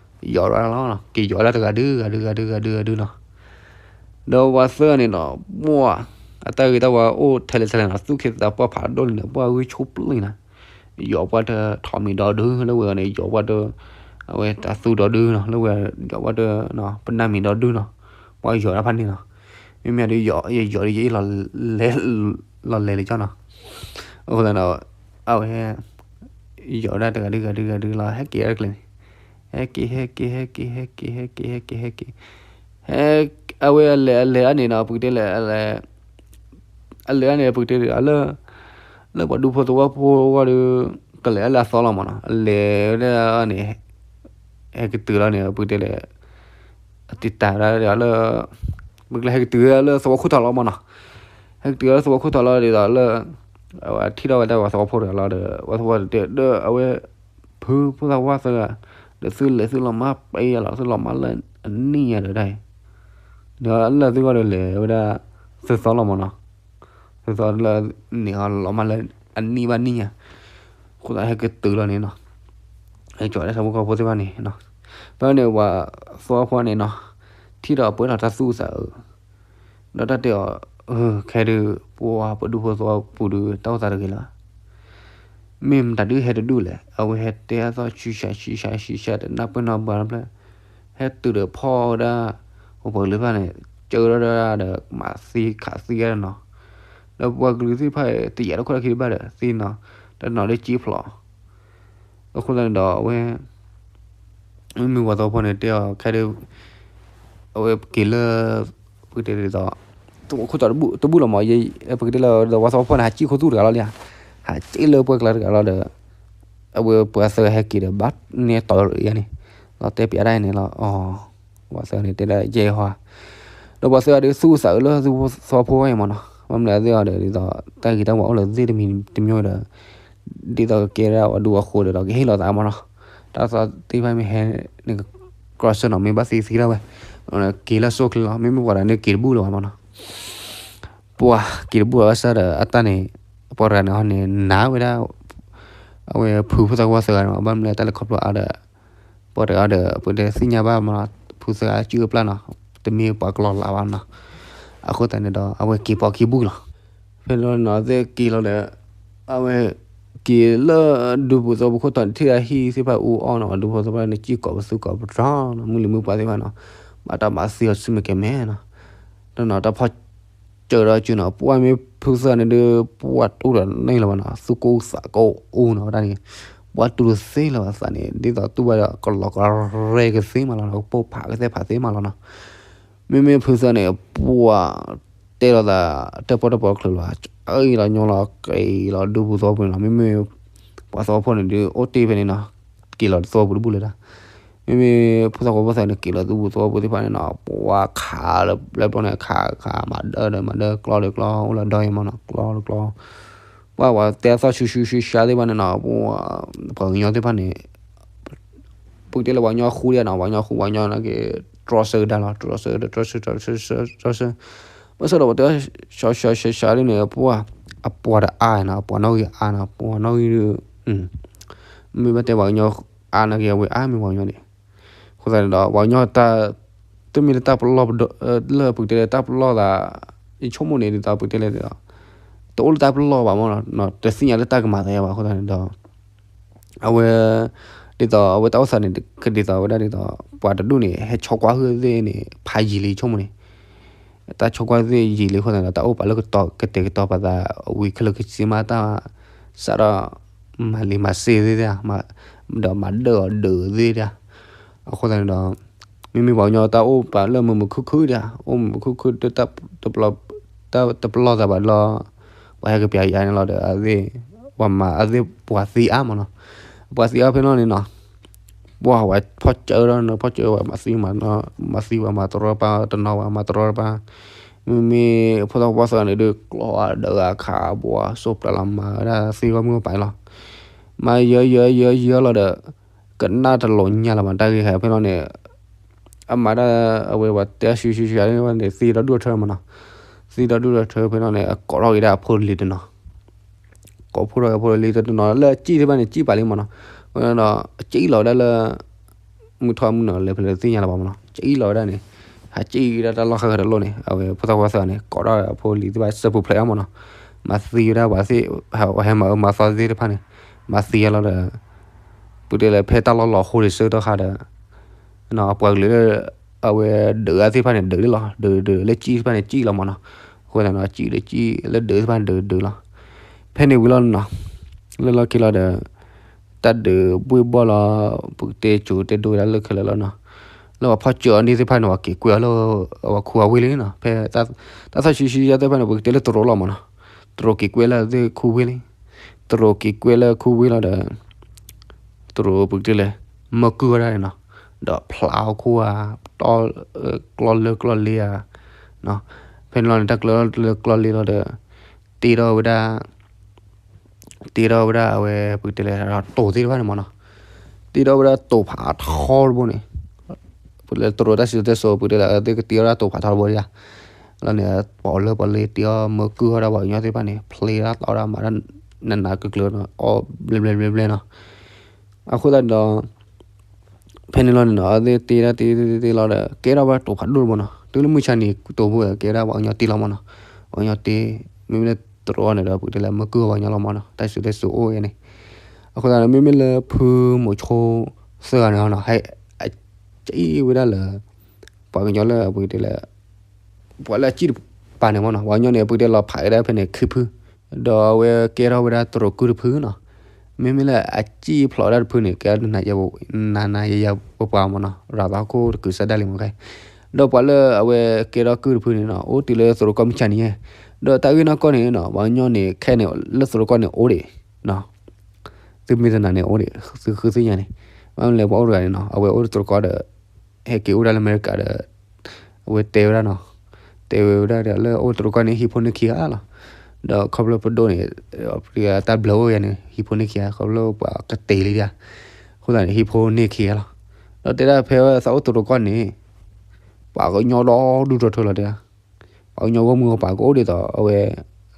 ယီၤဒၣ်လီၤ, က့ၤယီၤဒၣ်တဂၤဒု ဂၤဒု ဂၤဒု ဂၤဒု ဂၤဒုနီၤ, ဒီးပှၤသၢဂၤန့ၣ်နီၤ ပှၢ် အတၢ်ဂ့ၤတၢ်ဝါအိၣ်ထဲလဲၣ်ထဲလဲၣ်နီၤ, သူၣ်က့သးပှၢ်ဖးဒိၣ်န့ၣ် ပှၢ်ဂုၢ်ဆိပျ့ၤနီၤ, ယီၤပှၢ်တထိးမံၤဒီဒု လၢဝဲန့ၣ် ယီၤပှၢ်တ အဝဲတၢ်သူဒီဒုနီၤ, လၢဝဲ ယီၤပှၢ်တ ပနၢ်မံၤဒီဒုနီၤ, ပှၢ်ယီၤဒၣ်ဖးန့ၣ်နီၤ, မ့မ့ၢ်ဒုးယီၤ ယယီၤဒုးယအ့ၣ်လီၤလဲၤ လီၤလဲၤလၢကၠီနီၤ, အဃိသတးဒီး အဝဲ ယီၤဒၣ်တဂၤဒု ဂၤဒု ဂၤဒုလီၤ ဟဲက့ၤဒၣ်တကျဲန့ၣ်, ဟဲက့ၤ ဟဲက့ၤ ဟဲက့ၤ ဟဲက့ၤ ဟဲက့ၤ ဟဲက့ၤ ဟဲက့ၤ ဟဲ အဝဲအလဲၤအလဲၤဒၣ်န့ၣ်နီၤ ပကတဲလဲၣ် အလဲၤဒၣ်န့ၣ် ပကတဲလၢ လၢပှၤဒူဖိသဝီဖိအဂီၢ်ဒီး ကလဲၤဒၣ်လၢအသီလီၤမးနီၤ, အလဲၤဝဲဒၣ်န့ၣ် ဟဲကတုၤလီၤန့ၣ် ပကတဲလဲၣ် အတံာ်တာ်ဝဲဒၣ်လၢ ပကလဲၤဟဲကတုၤလၢသဝီခိၣ်ထီၣ်လီၤမးနီၤ, ဟဲကတုၤလၢသဝီခိၣ်ထီၣ်လီၤဒ်သိးလၢ အဝဲထံၣ်ထီၣ်ဝဲဒၣ်ပှၤသဝီဖိတဂၤလီၤဒီး ပှၤသဝီတတဲဒီးအဝဲ ဖုဖိသၣ်ဝါသၢဂၤ ဒီးသုလဲၤသုလီၤမၢ်ပှဲၤယၤလီၤ သုလီၤမၢ်လၢအနံၣ်ညါဒီးဒၣ်အံၤ, ဒီးလၢသုဂီၢ်ဒီးလဲၤဝဲဒၣ် သုသီလီၤမးနီၤ, သုသီလၢန့ၣ်အီၤလီၤမၢ်လၢ အနံၣ်ဘၣ်နံၣ်ညါ, အဃိသတးဟဲကတုၤလီၤန့ၣ်နီၤ, ဟဲကၠီၤဒၣ်ဆၣ်ဖိကီၢ်ဖိသ့ၣ်တဖၣ်န့ၣ်နီၤ, ဖဲန့ၣ်ပှၤသဝီဖိန့ၣ်နီၤ, ထံၣ်ဒီးပှဲၤထီၣ်တၢ်သူၣ်အသးဧၢ ဒီးတၢ်တဲအီၤ, ခဲဒုး ပှၤပဒူဖိသဝီပူၤဒုး တၢ်အိၣ်သးတဂ့ၤလၢၤဘၣ်, မ့ၢ်မတၤဒုးဟဲတဒူၣ်လဲၣ်, အဝဲဟဲတဲအသီၣ်ဆံးဆံးဆံးဆံးဆံး တနၢ်ပၢၢ်နီတဘျီတဖျၢၣ်, ဟဲတုၤဒီးဖီၣ်ဝဲဒၣ် ပှၤကလုာ်သ့ၣ်တဖၣ်န့ၣ် ကၢထီၣ်ဝဲဒၣ်ဒီး မၤသံခးသံဝဲဒၣ်နီၤ, ဒီးပှၤကလုာ်သ့ၣ်တဖၣ် တယာ်တခိၣ်တၢ်ခံဘၣ်ဒီး သံနီၤ, တနီၤဒ်ကၠံဖျိး အဃိသတးန့ၣ်ဒီး အဝဲ မ့မ့ၢ်ပှၤသဝီဖိန့ၣ် တဲအီၤခဲဒုး အဝဲပက့ၤလၢ ပကတဲဒ်သိး သဝီခိၣ်တီတဘူၣ်လီၤမး, ပကတဲလၢ ဒီးပှၤသဝီဖိန့ၣ် ဟးက့ၣ်ခိၣ်သူၣ်တဂၤလီၤလံ, ဟးက့ၣ်လၢပှဲၤကျါတဂၤလီၤဒီး အဝဲပှၤသၢဂၤဟဲက့ၤဒီး ဘၣ်န့ၢ်တီၤယါန့ၣ်, လီၤတဲပၠးဒၣ်အံၤန့ၣ်လီၤ, အီၤ, ပှၤသၢဂၤန့ၣ် တဲဒၣ်ယဲၢ်ဟီ, ဒီးပှၤသၢဂၤဒီးသူၣ်အုးသးအုးလၢသူၣ်ဖိသီဖိဝဲအံၤမ့ၢ်နီၤ, ဘၣ်မနုၤအသ့ၣ်အီၤဒီး ဒ်သိးတၢ်ဂ့ၤတၢ်ဝါအိၣ်လၢသ့ၣ်တမံၤတမံၤဒီး ဒ်သိးကကဲဒၣ်အီၤဒူအဃိဒီး ကဟ့ၣ်လီၤသးမ့ၢ်နီၤ, တၢ်သီသ့ၣ်တဖၣ်မ့ၢ်ဟဲန့ၣ် ကြၢးစၢၤနီၤ, မ့ၢ်ဘၣ်သံသံဒၣ်ဝဲ, က့ၤလၢစိၣ်ချ့လီၤ, မ့မ့ၢ်ပှၤတဂၤန့ၣ်က့ၤတဘူၣ်လၢၤဘၣ်မ့ၢ်နီၤ, ပှၤက့ၤတဘူၣ်လၢၤဘၣ်ဆၣ်ဒီး အတၢ်န့ၣ် ပှၤတဂၤန့ၣ်ဟီန့ၣ် နာ်ဝဲဒၣ် အဝဲဖုဖိသၣ်ခွါသၢဂၤန့ၣ် ဘၣ်မနုၤလဲၣ်တၢ်လဲၤခီဖျိအါဒီး ပှၤတဂၤဒီး ပတဲသ့ၣ်ညါဘၣ်မ့ၢ်နီၤ, ဖုသၢဂၤစုအပျၢ်နီၤ, တမ့ၢ်ပှၤကလီၤလးဘၣ်နီၤ, အဃိသတးန့ၣ်ဒီး အဝဲက့ၤပိာ်ခံဘူၣ်လီၤ, ဖဲလီၤနီၤ သ့ၣ်က့ၤလီၤဒီး အဝဲ က့ၤလၢဒူဖိသဝီဖိခိၣ်တီန့ၣ် ထံၣ်ဒၣ်ဟံၣ်သ့ၣ်တဖၣ်အူအီၣ်နီၤ, ဒူဖိသဝီဖိန့ၣ် စံၣ်ကိးပသူကိးပတြီနီၤ, မုၢ်လံၤမုၢ်ပှၢ်သ့ၣ်တဖၣ်နီၤ, ဘၣ်တၢ်မၤသံအီၤဆူမဲာ်ကဲၤမဲာ်နီၤ, တနီၤတၢ်ဖီၣ်စၢၤဒီးစုနီၤ, ပှၤမ့ၢ်ဖုသၢဂၤန့ၣ်ဒီး ပှၤတူၢ်ဒီးန့ၢ်လၢၤဘၣ်နီၤ, သူၣ်ကိၢ်သးကိၢ်အိၣ်နီၤ, ဝဲဒၣ်န့ၣ် ပှၤတူၢ်တသ့လၢၤဘၣ်သးန့ၣ် ဒ်သိးတူၢ်ဘၣ်ဒီးကလီၤကရဲကသ့မးလီၤနီၤ, ကပိၢ်ဖးကသဲၣ်ဖးသ့မးလီၤနီၤ, မ့မ့ၢ်ဖုသၢဂၤန့ၣ် ပှၤတဲလိာ်သး တၢၢ်ပီၢ်တၢၢ်ပီၢ်ချုးလီၤ, အအံၤလီၤညီလီၤက့ၤလီၤဒူပူၤသဝီပူၤန့ၣ်လီၤ, မ့မ့ၢ် ပှၤသဝီဖိန့ၣ်ဒုး အိၣ်တ့ၢ်ဖဲန့ၣ်နီၤ, က့ၤလီၤသဝီပူၤတဘူၣ်လၢၤဒၣ်, မ့မ့ၢ်ဖိသၣ်ခွါဖိသၢဂၤန့ၣ် က့ၤလီၤဒူပူၤသဝီပူၤသ့ၣ်တဖၣ်န့ၣ်နီၤ, ပှၤခးလၢပျဲၢ်ဘျီန့ၣ် ခးခးမၤဒၢဒီးမၤဒၢ ကျီဒီးကျီ အိၣ်လၢဒီယဲၢ်မးနီၤ, ကျီဒီးကျီ, ပှၤပှၤတဲသီၣ်ဆူဆူဆူဆါသ့ၣ်တဖၣ်န့ၣ်နီၤ, ပှၤပှၤကညီသ့ၣ်တဖၣ်န့ၣ် ပကတဲလၢပှၤကညီဃူဒၣ်နီၤ, ပှၤကညီဃူ ပှၤကညီနာ်က့ၤ တြီဆၢကဒါလီၤ, တြီဆၢ တြီဆၢ တြီဆၢ တြီဆၢ, ဘၣ်ဆၣ်ဒီးပှၤတဲ ဆှီဆှီဆှီဆှီဒ်န့ၣ် ပှၤ အပှၤတအါနီၤ, ပှၤနီၣ်ဂံၢ်အါနီၤ, ပှၤနီၣ်ဂံၢ်ဒုး မ့ၢ်ဘၣ်တဲပှၤကညီအါနာ်က့ၤ အဝဲအါမ့ၢ်ပှၤကညီန့ၣ်, အဃိသတးန့ၣ်ဒီး ပှၤကညီတၢ် တမ့ၢ်လၢတၢ်ပလီၢ် လၢပကတဲလၢတၢ်ပလီၢ်သး ယဆိကမိၣ်န့ၣ် ဒ်သိးပကတဲလၢ တအိၣ်လၢတၢ်ပလီၢ်ဘၣ်မးနီၤ, တသ့ၣ်ညါလၢတၢ်ကမၤသးဘၣ်, အဃိသတးန့ၣ်ဒီး အဝဲ ဒ်သိးအဝဲတၢ်အိၣ်သးန့ၣ် ကဒ်သိးဝဲဒၣ်ဒ်သိး ပှၤတဒူၣ်န့ၣ် ဟဲဆီကွၢ်ဟုၣ်သ့ၣ်န့ၣ် ဖးယံာ်လံဆိကမိၣ်န့ၣ်, တၢ်ဆီကွၢ်ဟုၣ်သ့ၣ်ယံာ်လံအဃိသတးဒီး တၢ်အိၣ်ပာ်လၢကတီၤကတဲာ်ကတီၤပာ်သး ဝံၤခဲလၢာ်ကစ့မးတၢ် စးထီၣ် မၤလံာ်မၤစ့သ့ၣ်, ဒီးမၤဒၢၣ်အီၤဒၢးသ့ၣ်ဒၣ်, အဃိသတးန့ၣ်ဒီး မ့မ့ၢ်ပှၤကညီတၢ်အိၣ်ပာ်လၢမုာ်မုာ်ခုၣ်ခုၣ်ဒၣ်, အိၣ်မုာ်မုာ်ခုၣ်ခုၣ် တၢ်တပလီၢ်သးဘၣ်လီၤ, ပှၤဟဲကပျးယၤန့ၣ်လီၤဒီး အသ့ၣ် ပှၤမၤအသ့ၣ်ပှၤသံအါမးနီၤ, ပှၤသံအါဖဲနီၣ်န့ၣ်နီၤ, ပှၤဝဲဖီၣ်စၢၤဒီး ဖီၣ်စၢၤဝဲမၤသံ မၤသံဝဲမၤတရီတပါ တနီၤဝဲမၤတရီတပါ, မ့မ့ၢ်ဖိသၣ်ခွါသၢဂၤန့ၣ်ဒုး ကျီဒၢးဂၤခးဘှီ စိးပျၢ်လီၤမၤဝဲဒၣ်သ့ဝဲမုၢ်ပၢ်လီၤ, မၤယၢယၢယၢယၢလီၤဒီး ကနၣ်တလိာ်ညါလီၤမး တၢ်ဂ့ၢ်ဟဲဖဲနီၣ်န့ၣ် အမၤတၢ်အဝဲပှၤတဲဆူဆူဆူန့ၣ် သံဒီဒူၣ်ထၢမးနီၤ, သံဒီဒူၣ်ထၢဖဲနီၣ်န့ၣ် အကိးထီၣ်က့ၤဒၣ်အဖိလံၤတနီၤ, ကိးဖှိၣ်ထီၣ်က့ၤအဖိလံၤတနီၤလၢအစံၣ်သ့ၣ်တဖၣ်န့ၣ် စံၣ်ပာ်လံမးနီၤ, အဃိဒီး အစံၣ်လီၤဝဲဒၣ်လၢ မုၢ်ထီၣ်မုၢ်နီၤ လဲၤဖဲလဲၣ်တသ့ၣ်ညါလၢၤဘၣ်မးနီၤ, စံၣ်လီၤဝဲဒၣ်န့ၣ် ဟးစံၣ်က့ၤဒၣ်တၢ်လီၢ်ဃၣ်ဃၣ်တလိၣ်န့ၣ် အဝဲဖိသၣ်ခွါသၢဂၤန့ၣ် ကိးထီၣ်အဖိလံၤသ့ၣ်တဖၣ်စၢဖှိၣ်ဖျဲးအါမးနီၤ, မၤသံဝဲဒၣ်ပှၤသ့ၣ် ဟဲမၤအၢမၤသီသ့ၣ်တဖၣ်န့ၣ် မၤသံအါလီၤဒီး ပတဲလၢဖဲတၢ်လီၢ်လီၤဟိဒံးဆၢကတီၢ်ခါဒီး အပှၤကလုာ်လၢ အဝဲဒုးအါသ့ၣ်တဖၣ်န့ၣ် ဒုးလံလီၤ, ဒုးဒုးလၢစံၣ်သ့ၣ်တဖၣ်န့ၣ် စံၣ်လီၤမးနီၤ, အဃိသတးဒီး စံၣ်ဒုးစံၣ်လၢဒုးသ့ၣ်တဖၣ်န့ၣ် ဒုးဒုးလီၤ, ဖဲန့ၣ်ဝံၤလီၤနီၤ, လၢလီၢ်ခံလီၤဒီး တၢ်ဒုးဘှ့ၣ်ဘှီၣ်လီၤ, ပကတဲကိၤတဲဒိဝဲဒၣ်လၢခဲလၢာ်လီၤနီၤ, လၢပှၤဖီၣ်စၢၤအီၤန့ၣ်သ့ၣ်တဖၣ်န့ၣ် ပှၤက့ၤကွဲအီၤလၢ အဝဲခူအဝ့ၢ်လံနီၤ, ဖဲ တၢ်သီၣ်ဆံးဆံးယါသ့ၣ်တဖၣ်န့ၣ် ပကတဲလၢတရူးလီၤမးနီၤ, တရူးက့ၤကွဲလၢအဝဲခူဝ့ၢ်လံ, တရူးက့ၤကွဲလၢခူဝ့ၢ်လီၤဒီး တရူးပကတဲလဲၣ် မၢကုၢ်ဝဲဒၣ်န့ၣ်နီၤ, ဒီးဖျးအီၣ်ခိၣ်ဧါ, တီ ကျီၢ်လၢကျီၢ်လ့ဧါ, ဖဲန့ၣ်လီၤန့ၣ် တၢ်ကျၢလၢကျီၢ်လ့လီၤဒီး တ့ထီၣ်ဝဲဒၣ် တ့ထီၣ်ဝဲဒၣ်အဝဲပကတဲလဲၣ် တိၤသ့ၣ်တဖၣ်န့ၣ်မးနီၤ, တ့ထီၣ်ဝဲဒၣ်တိၤဖးထီတဘိန့ၣ်, ပလဲၤတရူးတၢ်စံၣ်စိၤတဲစိၤ ပကတဲလဲၣ် အဝဲသ့ၣ်ကတ့ထီၣ်ဝဲဒၣ်တိၤဖးထီတဘိဒၣ်, လီၤန့ၣ် ပီးလၢပီးလ့တ့ထီၣ်မၢကုၢ်ထီၣ်ဝဲဒၣ်ပှၤကညီသ့ၣ်တဖၣ်န့ၣ် ဖျ့ထီၣ်တီထီၣ်မၤတၢ် နးနးကျၢၤကျၢၤနီၤ အီၣ်ဘျဲဘျဲဘျဲဘျဲနီၤ, အဃိသတးဒီး ဖဲန့ၣ်လီၤန့ၣ်နီၤ အဝဲသ့ၣ်တ့ထီၣ်တ့တ့တ့လီၤဒီး ကဲထီၣ်ဝဲဒၣ်တိၤဖးဒိၣ်တဘိနီၤ, တုၤလၢမုၢ်ဆါနံၤတိၤဖိ ကဲဝဲဒၣ်ပှၤကညီတ့လီၤမးနီၤ, ပှၤကညီတ့, မ့မ့ၢ်လၢတရူးန့ၣ်ဒီး ပကတဲလဲၣ် မၢကုၢ်ပှၤကညီလီၤမးနီၤ, တၢ်စံၣ်စိၤတဲစိၤအိၣ်ဝဲန့ၣ်, အဃိသတးဒီး မ့မ့ၢ်လၢဖုမိၤဆိသၢဂၤန့ၣ်နီၤ ဟဲ စံၣ်ဝဲဒၣ်လၢ ပှၤကညီလၢပကတဲလဲၣ် ပှၤလၢအစံၣ်တပၤန့ၣ်မးနီၤ, ပှၤကညီန့ၣ် ပကတဲလီၤဖးဝဲဒၣ်ဖဲန့ၣ်ခံဖု, ဒီးအဝဲကဲထီၣ်ဝဲဒၣ်တရူးကုၢ်တဖုနီၤ, မ့မ့ၢ်လၢအစံၣ်ဖျိးဝဲဒၣ်တဖုန့ၣ် ကဲထီၣ်နးနးယဲယဲပပှၤမးနီၤ, ရၤသီခိၣ်တကုၤစၢ်ဒၣ်လံမးခဲ, ဒီးပှၤလၢအဝဲကဲထီၣ်ကုၢ်တဖုန့ၣ်နီၤ အိၣ်တုၤလၢသရိာ်ကီၢ်မုၢ်ဆါနံၤယဲ, ဒီးတၢ်ဂ့ၢ်နီၢ်ကီၢ်န့ၣ်နီၤ ပှၤကညီန့ၣ် ခဲန့ၣ် လၢသရိာ်ကီၢ်န့ၣ်အိၣ်ဒံး သုမ့ၢ်တနာ်န့ၣ်အိၣ်ဒံး သုဃုသ့ၣ်ညါန့ၣ်, ဘၣ်မနုၤလဲၣ် ပှၤအိၣ်တဂၤန့ၣ်နီၤ အဝဲအိၣ်တြီၤကီၢ်ဒီး ဟဲက့ၤအိၣ်ဒၣ်လၢအမဲရကၤဒီး အဝဲတဲဝဲဒၣ်နီၤ, တဲဝဲဒၣ်ဒီးလၢအိၣ်တြီၤကီၢ်န့ၣ် ဟံၣ်ဖိန့ၢ်ခံဂၤလီၤ. ဒီးခီဖျိပဒိၣ်န့ၣ် တၢ်ဘျၢအိၣ်ယၤန့ၣ် ဟံၣ်ဖိန့ၢ်ခံဂၤ ခီဖျိပှၤကတဲာ်လံဒၣ်, အဃိသတးန့ၣ် ဟံၣ်ဖိန့ၢ်ခံဂၤလီၤ. ဒီးတဲဒၣ်ဖဲသးအိၣ်တြီၤကီၢ်န့ၣ် ပှၤကညီဒီဒူၣ်ဒီထၢလီၤတဲဒၣ် ပှၤကညီဂီၢ်မုၢ်ဂီၢ်ပၤကအိၣ်ဒ်သိးအဝဲ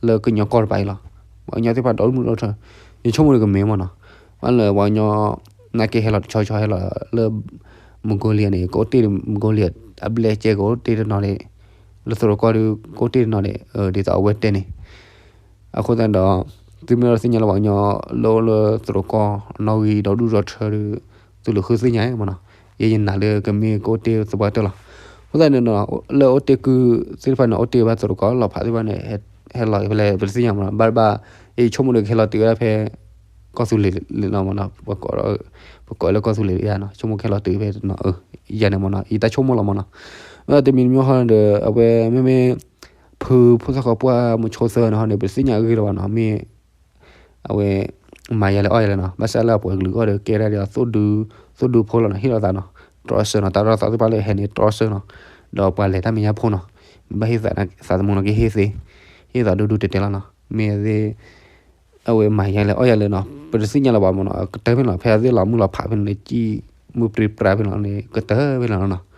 လၢကညီကီၢ်တပၤအံၤလီၤ. ပှၤကညီသ့ၣ်တဖၣ်ဒီဒူၣ်ဒီထၢ, ယဆိကမိၣ်ဒီးကမ့ၢ်မ့ၢ်နီၤ. ဘၣ်လၢပှၤကညီ နာ်က့ဟဲလီၤတဆီဆီဟဲလီၤလၢ Mongolia န့ၣ် ကအိၣ်တ့ၢ် Mongolia အဘျဲၣ်ကဲကအိၣ်တ့ၢ်တနီၤဒံး, လၢတြီၤကီၢ်ဒီး ကအိၣ်တ့ၢ်တနီၤဒံး ဒ်သိးအဝဲတဲန့ၣ် အဃိသတးဒီး သုမ့ၢ်အဲၣ်ဒိးသ့ၣ်ညါလၢပှၤကညီ လၢအိၣ်လၢတြီၤကီၢ်နီၣ်ဂံၢ်ဒီဒူၣ်ဒီထၢဒီး သုလူၤဃုသ့ၣ်ညါမ့ၢ်နီၤ. ယဲယနာ်လၢကမ့ၢ်ကအိၣ်တ့ၢ်သပှၢ်တၢၢ်လီၤ. အဃိသတးန့ၣ်နီၤ လၢအိၣ်တ့ၢ်ကုၢ်သ့ၣ်တဖၣ်န့ၣ် အိၣ်တ့ၢ်ဘၣ်တြီၤကီၢ်လီၤဖးသ့ၣ်တဖၣ်န့ၣ် ဟဲလီၤဖဲလဲၣ် ပတသ့ၣ်ညါမ့ၢ်နီၤ. ဘၣ်ဘၣ် ယဆိကမိၣ်ဒီးကဟဲလီၤတုၤဝဲဒၣ်ဖဲ ကီၢ်သူလ့ၤလီၤမ့ၢ်နီၤ. ပကိးလၢကီၢ်သူလ့ၤလီၤနီၤ. ဆိကမိၣ်ကဟဲလီၤတုၤဖဲ ယၤန့ၣ်မ့ၢ်နီၤ ယတၢ်ဆိကမိၣ်လီၤမ့ၢ်နီၤ. တမံၤတမံၤဟီဒီး အဝဲမ့မ့ၢ် ဖုဖိသၣ်ဃီပှၢ်မုဆိသၢန့ၣ်ဟီန့ၣ် ပတသ့ၣ်ညါအဂ့ၢ်လၢၤဘၣ်နီၤ မ့ၢ် အဝဲ မၤယၤလဲၢ်အီၣ်ယၤလဲၢ်နီၤ. ဘၣ်ဆၣ်လၢအပှၤကလုာ်အဂီၢ်ဒီးကဲဒၣ်ဒီး သိၣ်ဒူဖိလီၤနီၤ ဟ့ၣ်လီၤသးနီၤ တြီဆၢနီၤ. တၢ်လီၢ်သးသ့ၣ်တဖၣ်လၢဟဲန့ၣ်တြီဆၢနီၤ. ဒီးပှၤလဲၤတၢ်မဲာ်ညါဖိနီၤ မ့ၢ်ဘၣ်ဟ့ၣ်သးသးသမူနီၤ ကဟ့ၣ်သ့ ဟ့ၣ်သးဒူဒူတဲာ်တဲာ်လီၤနီၤ. မ့ၢ်သ့ၣ် အဝဲမၤယၤလဲၢ်အီၣ်ယၤလဲၢ်နီၤ ပတသ့ၣ်ညါလၢၤဘၣ်မ့ၢ်နီၤ. ကတၢၢ်ဖဲန့ၣ်လီၤ ဖဲအသ့ၣ်လီၤမုၢ်လီၤဖးဖဲန့ၣ် ကံၣ်မုၢ်ပြံပြါဖဲန့ၣ်လီၤန့ၣ် ကတၢၢ်ဖဲန့ၣ်လီၤနီၤ.